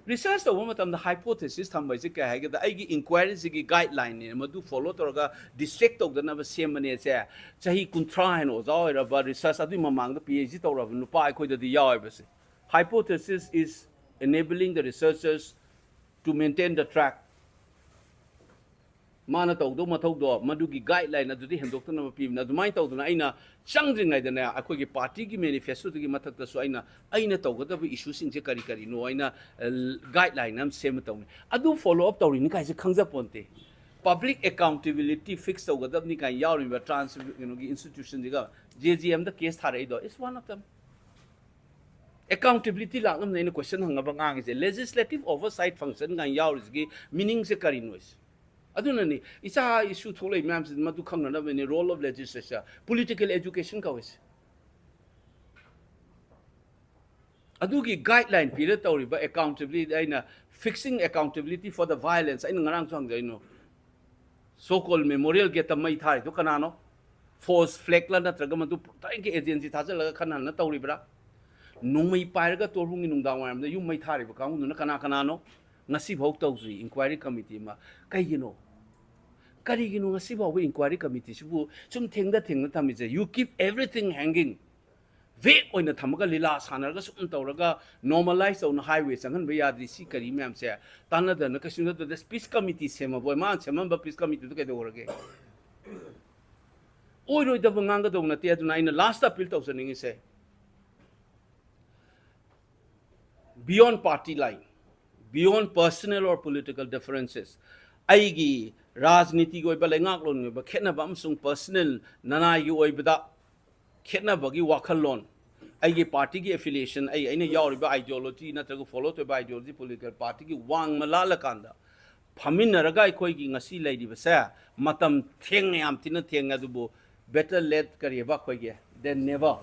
Research ꯇꯧꯕ ꯃꯇꯝꯗ hypothesis ꯊꯝꯕ ꯍꯥꯏꯁꯦ ꯀꯩ ꯍꯥꯏꯒꯦꯗ, ꯑꯩꯒꯤ inquiryꯁꯤꯒꯤ guideline ꯅꯦ, ꯃꯗꯨ follow ꯇꯧꯔꯒ distract ꯇꯧꯗꯅꯕ ꯁꯦꯝꯕꯅꯦ ꯁꯦ꯫ ꯆꯍꯤ ꯀꯨꯟꯊ꯭ꯔꯥ ꯍꯦꯟꯅ ꯑꯣꯖꯥ ꯑꯣꯏꯔꯕ, research ꯑꯗꯨꯒꯤ ꯃꯃꯥꯡꯗ P H D ꯇꯧꯔꯕ ꯅꯨꯄꯥ ꯑꯩꯈꯣꯏꯗꯗꯤ ꯌꯥꯎꯋꯦꯕ ꯁꯦ꯫ Hypothesis is enabling the researchers to maintain the track. ꯃꯥꯅ ꯇꯧꯗꯧ ꯃꯊꯧꯗꯣ ꯃꯗꯨꯒꯤ guideline ꯑꯗꯨꯗꯤ ꯍꯦꯟꯗꯣꯛꯇꯅꯕ ꯄꯤꯕꯅꯦ꯫ ꯑꯗꯨꯃꯥꯏꯅ ꯇꯧꯗꯅ ꯑꯩꯅ ꯆꯪꯗ꯭ꯔꯤꯉꯩꯗꯅꯦ, ꯑꯩꯈꯣꯏꯒꯤ partyꯒꯤ manifestoꯗꯨꯒꯤ ꯃꯊꯛꯇꯁꯨ ꯑꯩꯅ, ꯑꯩꯅ ꯇꯧꯒꯗꯕ issueꯁꯤꯡꯁꯦ ꯀꯔꯤ ꯀꯔꯤꯅꯣ ꯍꯥꯏꯅ, ꯑ, guideline ꯑꯃ ꯁꯦꯝꯃ ꯇꯧꯅꯤ꯫ ꯑꯗꯨ follow up ꯇꯧꯔꯤꯅꯤ ꯀꯥꯏꯁꯦ ꯈꯪꯖꯄꯣꯟꯇꯦ꯫ Public accountability fix ꯇꯧꯒꯗꯕꯅꯤ ꯀꯥꯏꯅ ꯌꯥꯎꯔꯤꯕ ꯇ꯭ꯔꯥꯟꯁ ꯀꯩꯅꯣꯒꯤ ꯏꯟꯁꯇꯤꯇ꯭ꯌꯨꯁꯟꯁꯤꯒ ꯖꯦ ꯖꯤ ꯑꯦꯝꯗ ꯀꯦꯁ ꯊꯥꯔꯛꯏꯗꯣ is one of them. Accountability ꯂꯥꯛꯅꯕꯅꯦ ꯑꯩꯅ ꯀꯣꯏꯁꯟ ꯍꯪꯅꯕ ꯉꯥꯡꯉꯤꯁꯦ꯫ Legislative oversight function ꯀꯥꯏꯅ ꯌꯥꯎꯔꯤꯁꯤꯒꯤ ꯃꯤꯅꯤꯡꯁꯦ ꯀꯔꯤꯅꯣ? ꯑꯗꯨꯅꯅꯤ ꯏꯆꯥ ꯏꯁꯨ ꯊꯣꯛꯂꯛꯏ ꯃꯌꯥꯝꯁꯤ ꯃꯗꯨ ꯈꯪꯅꯅꯕꯅꯤ role of legislature, political education ꯀꯧꯏꯁꯦ꯫ ꯑꯗꯨꯒꯤ ꯒꯥꯏꯗꯂꯥꯏꯟ ꯄꯤꯔ ꯇꯧꯔꯤꯕ ꯑꯦꯀꯥꯎꯟꯇꯦꯕꯤꯂꯤꯇꯤ ꯑꯩꯅ, fixing accountability for the violence, ꯑꯩꯅ ꯉꯔꯥꯡꯁꯨ ꯍꯪꯖꯩꯅꯣ, so called memorial gateꯇ ꯃꯩ ꯊꯥꯔꯤꯗꯣ ꯀꯅꯥꯅꯣ? ꯐꯣꯜꯁ ꯐ꯭ꯂꯦꯒꯂ ꯅꯠꯇ꯭ꯔꯒ ꯃꯗꯨ ꯇꯔꯦꯠꯀꯤ ꯑꯦꯖꯦꯟꯁꯤ ꯊꯥꯖꯤꯜꯂꯒ ꯈꯟꯅ ꯅꯩꯅ ꯇꯧꯔꯤꯕ꯭ꯔꯥ? ꯅꯣꯡꯃꯩ ꯄꯥꯏꯔꯒ ꯇꯣꯔꯍꯨꯝꯒꯤ ꯅꯨꯡꯗꯥꯡ ꯋꯥꯏꯔꯝꯗ ꯌꯨꯝ ꯃꯩ ꯊꯥꯔꯤꯕ ꯀꯥꯡꯕꯨꯗꯨꯅ ꯀꯅꯥ ꯀꯅꯥꯅꯣ? ꯉꯁꯤꯐꯥꯎ ꯇꯧꯗ꯭ꯔꯤ ꯏꯟꯀ꯭ꯋꯥꯏꯔꯤ ꯀꯃꯤꯇꯤ ꯑꯃ꯫ ꯀꯩꯒꯤꯅꯣ? ꯀꯔꯤꯒꯤꯅꯣ ꯉꯁꯤꯐꯥꯎꯕ ꯏꯟꯀ꯭ꯋꯥꯏꯔꯤ ꯀꯃꯤꯇꯤꯁꯤꯕꯨ ꯁꯨꯝ ꯊꯦꯡꯅ ꯊꯦꯡꯅ ꯊꯝꯃꯤꯁꯦ? You keep everything hanging. ꯚꯦꯒ ꯑꯣꯏꯅ ꯊꯝꯃꯒ ꯂꯤꯂꯥ ꯁꯥꯟꯅꯔꯒ ꯁꯨꯝ ꯇꯧꯔꯒ ꯅꯣꯔꯃꯦꯂꯥꯏꯁ ꯇꯧꯅ ꯍꯥꯏꯋꯦ ꯆꯪꯍꯟꯕ ꯌꯥꯗ꯭ꯔꯤ꯫ ꯁꯤ ꯀꯔꯤ ꯃꯌꯥꯝꯁꯦ ꯇꯥꯟꯅꯗꯅ ꯀꯩꯁꯨ ꯅꯠꯇꯗ ꯄꯤꯁ ꯀꯃꯤꯇꯤ ꯁꯦꯝꯃꯕꯣꯏ, ꯃꯥꯅ ꯁꯦꯝꯃꯝꯕ ꯄꯤꯁ ꯀꯃꯤꯇꯤꯗꯨ ꯀꯩꯗꯧꯔꯒꯦ? ꯑꯣꯏꯔꯣꯏꯗꯕ ꯉꯥꯡꯒꯗꯧꯕ ꯅꯠꯇꯦ꯫ ꯑꯗꯨꯅ ꯑꯩꯅ ꯂꯥꯁꯇ ꯑꯄꯤꯜ ꯇꯧꯖꯅꯤꯡꯉꯤꯁꯦ, beyond party line, beyond personal or political differences, ꯑꯩꯒꯤ ꯔꯥꯖꯅꯤꯇꯤꯒꯤ ꯑꯣꯏꯕ, ꯂꯩꯉꯥꯛꯂꯣꯟꯒꯤ ꯑꯣꯏꯕ ꯈꯦꯠꯅꯕ ꯑꯃꯁꯨꯡ ꯄꯔꯁꯅꯦꯜ ꯅꯅꯥꯏꯒꯤ ꯑꯣꯏꯕꯗ ꯈꯦꯠꯅꯕꯒꯤ ꯋꯥꯈꯜꯂꯣꯟ, ꯑꯩꯒꯤ ꯄꯥꯔꯇꯤꯒꯤ ꯑꯦꯐꯤꯂꯤꯌꯦꯁꯟ, ꯑꯩ ꯑꯩꯅ ꯌꯥꯎꯔꯤꯕ ꯑꯥꯏꯗꯤꯌꯣꯂꯣꯖꯤ ꯅꯠꯇ꯭ꯔꯒ ꯐꯣꯂꯣ ꯇꯧꯔꯤꯕ ꯑꯥꯏꯗꯤꯌꯣꯂꯣꯖꯤ, ꯄꯣꯂꯤꯇꯤꯀꯦꯜ ꯄꯥꯔꯇꯤꯒꯤ ꯋꯥꯡꯃ ꯂꯥꯜꯂꯀꯥꯟꯗ ꯐꯝꯃꯤꯟꯅꯔꯒ ꯑꯩꯈꯣꯏꯒꯤ ꯉꯁꯤ ꯂꯩꯔꯤꯕꯁꯦ ꯃꯇꯝ ꯊꯦꯡꯉꯦ, ꯌꯥꯝ ꯊꯤꯅ ꯊꯦꯡꯉꯦ꯫ ꯑꯗꯨꯕꯨ better late ꯀꯔꯤꯕ ꯑꯩꯈꯣꯏꯒꯤ than never꯫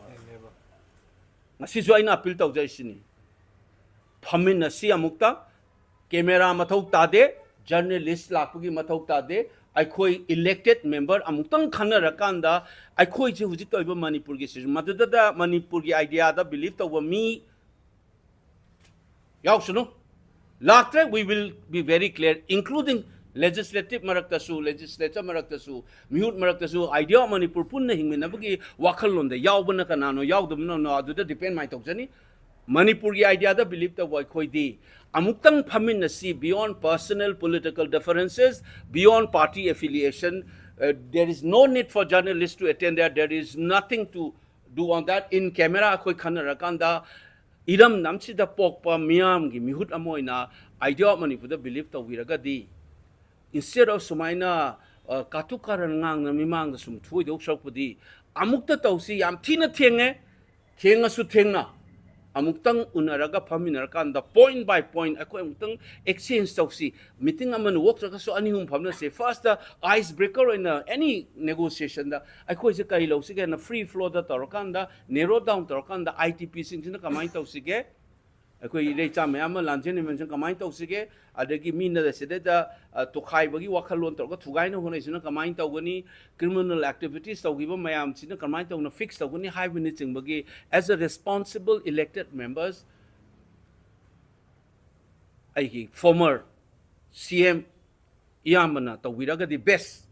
ꯉꯁꯤꯁꯨ ꯑꯩꯅ ꯑꯄꯤꯜ ꯇꯧꯖꯔꯤꯁꯤꯅꯤ, ꯐꯝꯃꯤꯟꯅꯁꯤ ꯑꯃꯨꯛꯇ꯫ ꯀꯦꯃꯦꯔꯥ ꯃꯊꯧ ꯇꯥꯗꯦ, ꯖꯔꯅꯦꯂꯤꯁ ꯂꯥꯛꯄꯒꯤ ꯃꯊꯧ ꯇꯥꯗꯦ꯫ ꯑꯩꯈꯣꯏ ꯏꯂꯦꯛꯇꯦꯠ ꯃꯦꯝꯕꯔ ꯑꯃꯨꯛꯇꯪ ꯈꯟꯅꯔꯀꯥꯟꯗ ꯑꯩꯈꯣꯏꯁꯦ ꯍꯧꯖꯤꯛ ꯇꯧꯔꯤꯕ ꯃꯅꯤꯄꯨꯔꯒꯤ ꯁꯤꯁꯨ ꯃꯗꯨꯗ ꯃꯅꯤꯄꯨꯔꯒꯤ ꯑꯥꯏꯗꯤꯌꯥꯗ ꯕꯤꯂꯤꯞ ꯇꯧꯕ ꯃꯤ ꯌꯥꯎꯁꯅꯨ꯫ ꯂꯥꯛꯇ꯭ꯔꯦ, we will be very clear, including legislative ꯃꯔꯛꯇꯁꯨ, ꯂꯦꯖꯤꯁꯂꯦꯆꯔ ꯃꯔꯛꯇꯁꯨ, ꯃꯤꯍꯨꯠ ꯃꯔꯛꯇꯁꯨ, ꯑꯥꯏꯗꯤꯌꯥ ꯑꯣꯐ ꯃꯅꯤꯄꯨꯔ ꯄꯨꯟꯅ ꯍꯤꯡꯃꯤꯟꯅꯕꯒꯤ ꯋꯥꯈꯜꯂꯣꯟꯗ ꯌꯥꯎꯕꯅ ꯀꯅꯥꯅꯣ, ꯌꯥꯎꯗꯕꯅꯅꯣ, ꯑꯗꯨꯗ ꯗꯤꯄꯦꯟ ꯃꯥꯏ ꯇꯧꯖꯅꯤ꯫ ꯃꯅꯤꯄꯨꯔꯒꯤ ꯑꯥꯏꯗꯤꯌꯥꯗ ꯕꯤꯂꯤꯞ ꯇꯧꯕ ꯑꯩꯈꯣꯏꯗꯤ ꯑꯃꯨꯛꯇꯪ ꯐꯝꯃꯤꯟꯅꯁꯤ, beyond personal political differences, beyond party affiliation. Uh, there is no need for journalists to attend there. There is nothing to do on that. In camera ꯑꯩꯈꯣꯏ ꯈꯟꯅꯔꯀꯥꯟꯗ ꯏꯔꯝꯗꯝꯁꯤꯗ ꯄꯣꯛꯄ ꯃꯤꯌꯥꯝꯒꯤ ꯃꯤꯍꯨꯠ ꯑꯃ ꯑꯣꯏꯅ ꯑꯥꯏꯗꯤꯌꯥ ꯑꯣꯐ ꯃꯅꯤꯄꯨꯔꯗ ꯕꯤꯂꯤꯞ ꯇꯧꯕꯤꯔꯒꯗꯤ instead of ꯁꯨꯃꯥꯏꯅ ꯀꯥꯇꯨ ꯀꯥꯔꯟ ꯉꯥꯡꯅ ꯃꯤꯃꯥꯡꯗ ꯁꯨꯝ ꯊꯣꯏꯗꯧ ꯁꯔꯨꯛꯄꯨꯗꯤ ꯑꯃꯨꯛꯇ ꯇꯧꯁꯤ꯫ ꯌꯥꯝ ꯊꯤꯅ ꯊꯦꯡꯉꯦ, ꯊꯦꯡꯉꯁꯨ ꯊꯦꯡꯅ ꯑꯃꯨꯛꯇꯪ ꯎꯅꯔꯒ ꯐꯝꯃꯤꯟꯅꯔꯀꯥꯟꯗ point by point ꯑꯩꯈꯣꯏ ꯑꯃꯨꯛꯇꯪ exchange ꯇꯧꯁꯤ꯫ Meeting ꯑꯃ ꯅꯠꯇ꯭ꯔꯒꯁꯨ ꯑꯅꯤ ꯑꯍꯨꯝ ꯐꯝꯅꯁꯦ꯫ First icebreaker ꯑꯣꯏꯅ any negotiationꯗ ꯑꯩꯈꯣꯏꯁꯦ ꯀꯔꯤ ꯂꯧꯁꯤꯒꯦꯅ free flowꯗ ꯇꯧꯔꯀꯥꯟꯗ, narrow down ꯇꯧꯔꯀꯥꯟꯗ, ITPꯁꯤꯡꯁꯤꯅ ꯀꯃꯥꯏꯅ ꯇꯧꯁꯤꯒꯦ, ꯑꯩꯈꯣꯏ ꯏꯔꯩꯆꯥ ꯃꯌꯥꯝ ꯑꯃ ꯂꯥꯟꯖꯦꯟ ꯏꯃꯦꯟꯁꯤꯡ ꯀꯃꯥꯏꯅ ꯇꯧꯁꯤꯒꯦ, ꯑꯗꯒꯤ ꯃꯤꯅ ꯁꯤꯗꯩꯗ ꯇꯣꯈꯥꯏꯕꯒꯤ ꯋꯥꯈꯜꯂꯣꯟ ꯇꯧꯔꯒ ꯊꯨꯒꯥꯏꯅ ꯍꯣꯠꯅꯩꯁꯤꯅ ꯀꯃꯥꯏꯅ ꯇꯧꯒꯅꯤ, criminal activities ꯇꯧꯈꯤꯕ ꯃꯌꯥꯝꯁꯤꯅ ꯀꯃꯥꯏꯅ ꯇꯧꯅ fix ꯇꯧꯒꯅꯤ ꯍꯥꯏꯕꯅꯆꯤꯡꯕꯒꯤ, as a responsible elected members, ꯑꯩꯒꯤ former CM ꯏꯌꯥꯝꯕꯅ ꯇꯧꯕꯤꯔꯒꯗꯤ best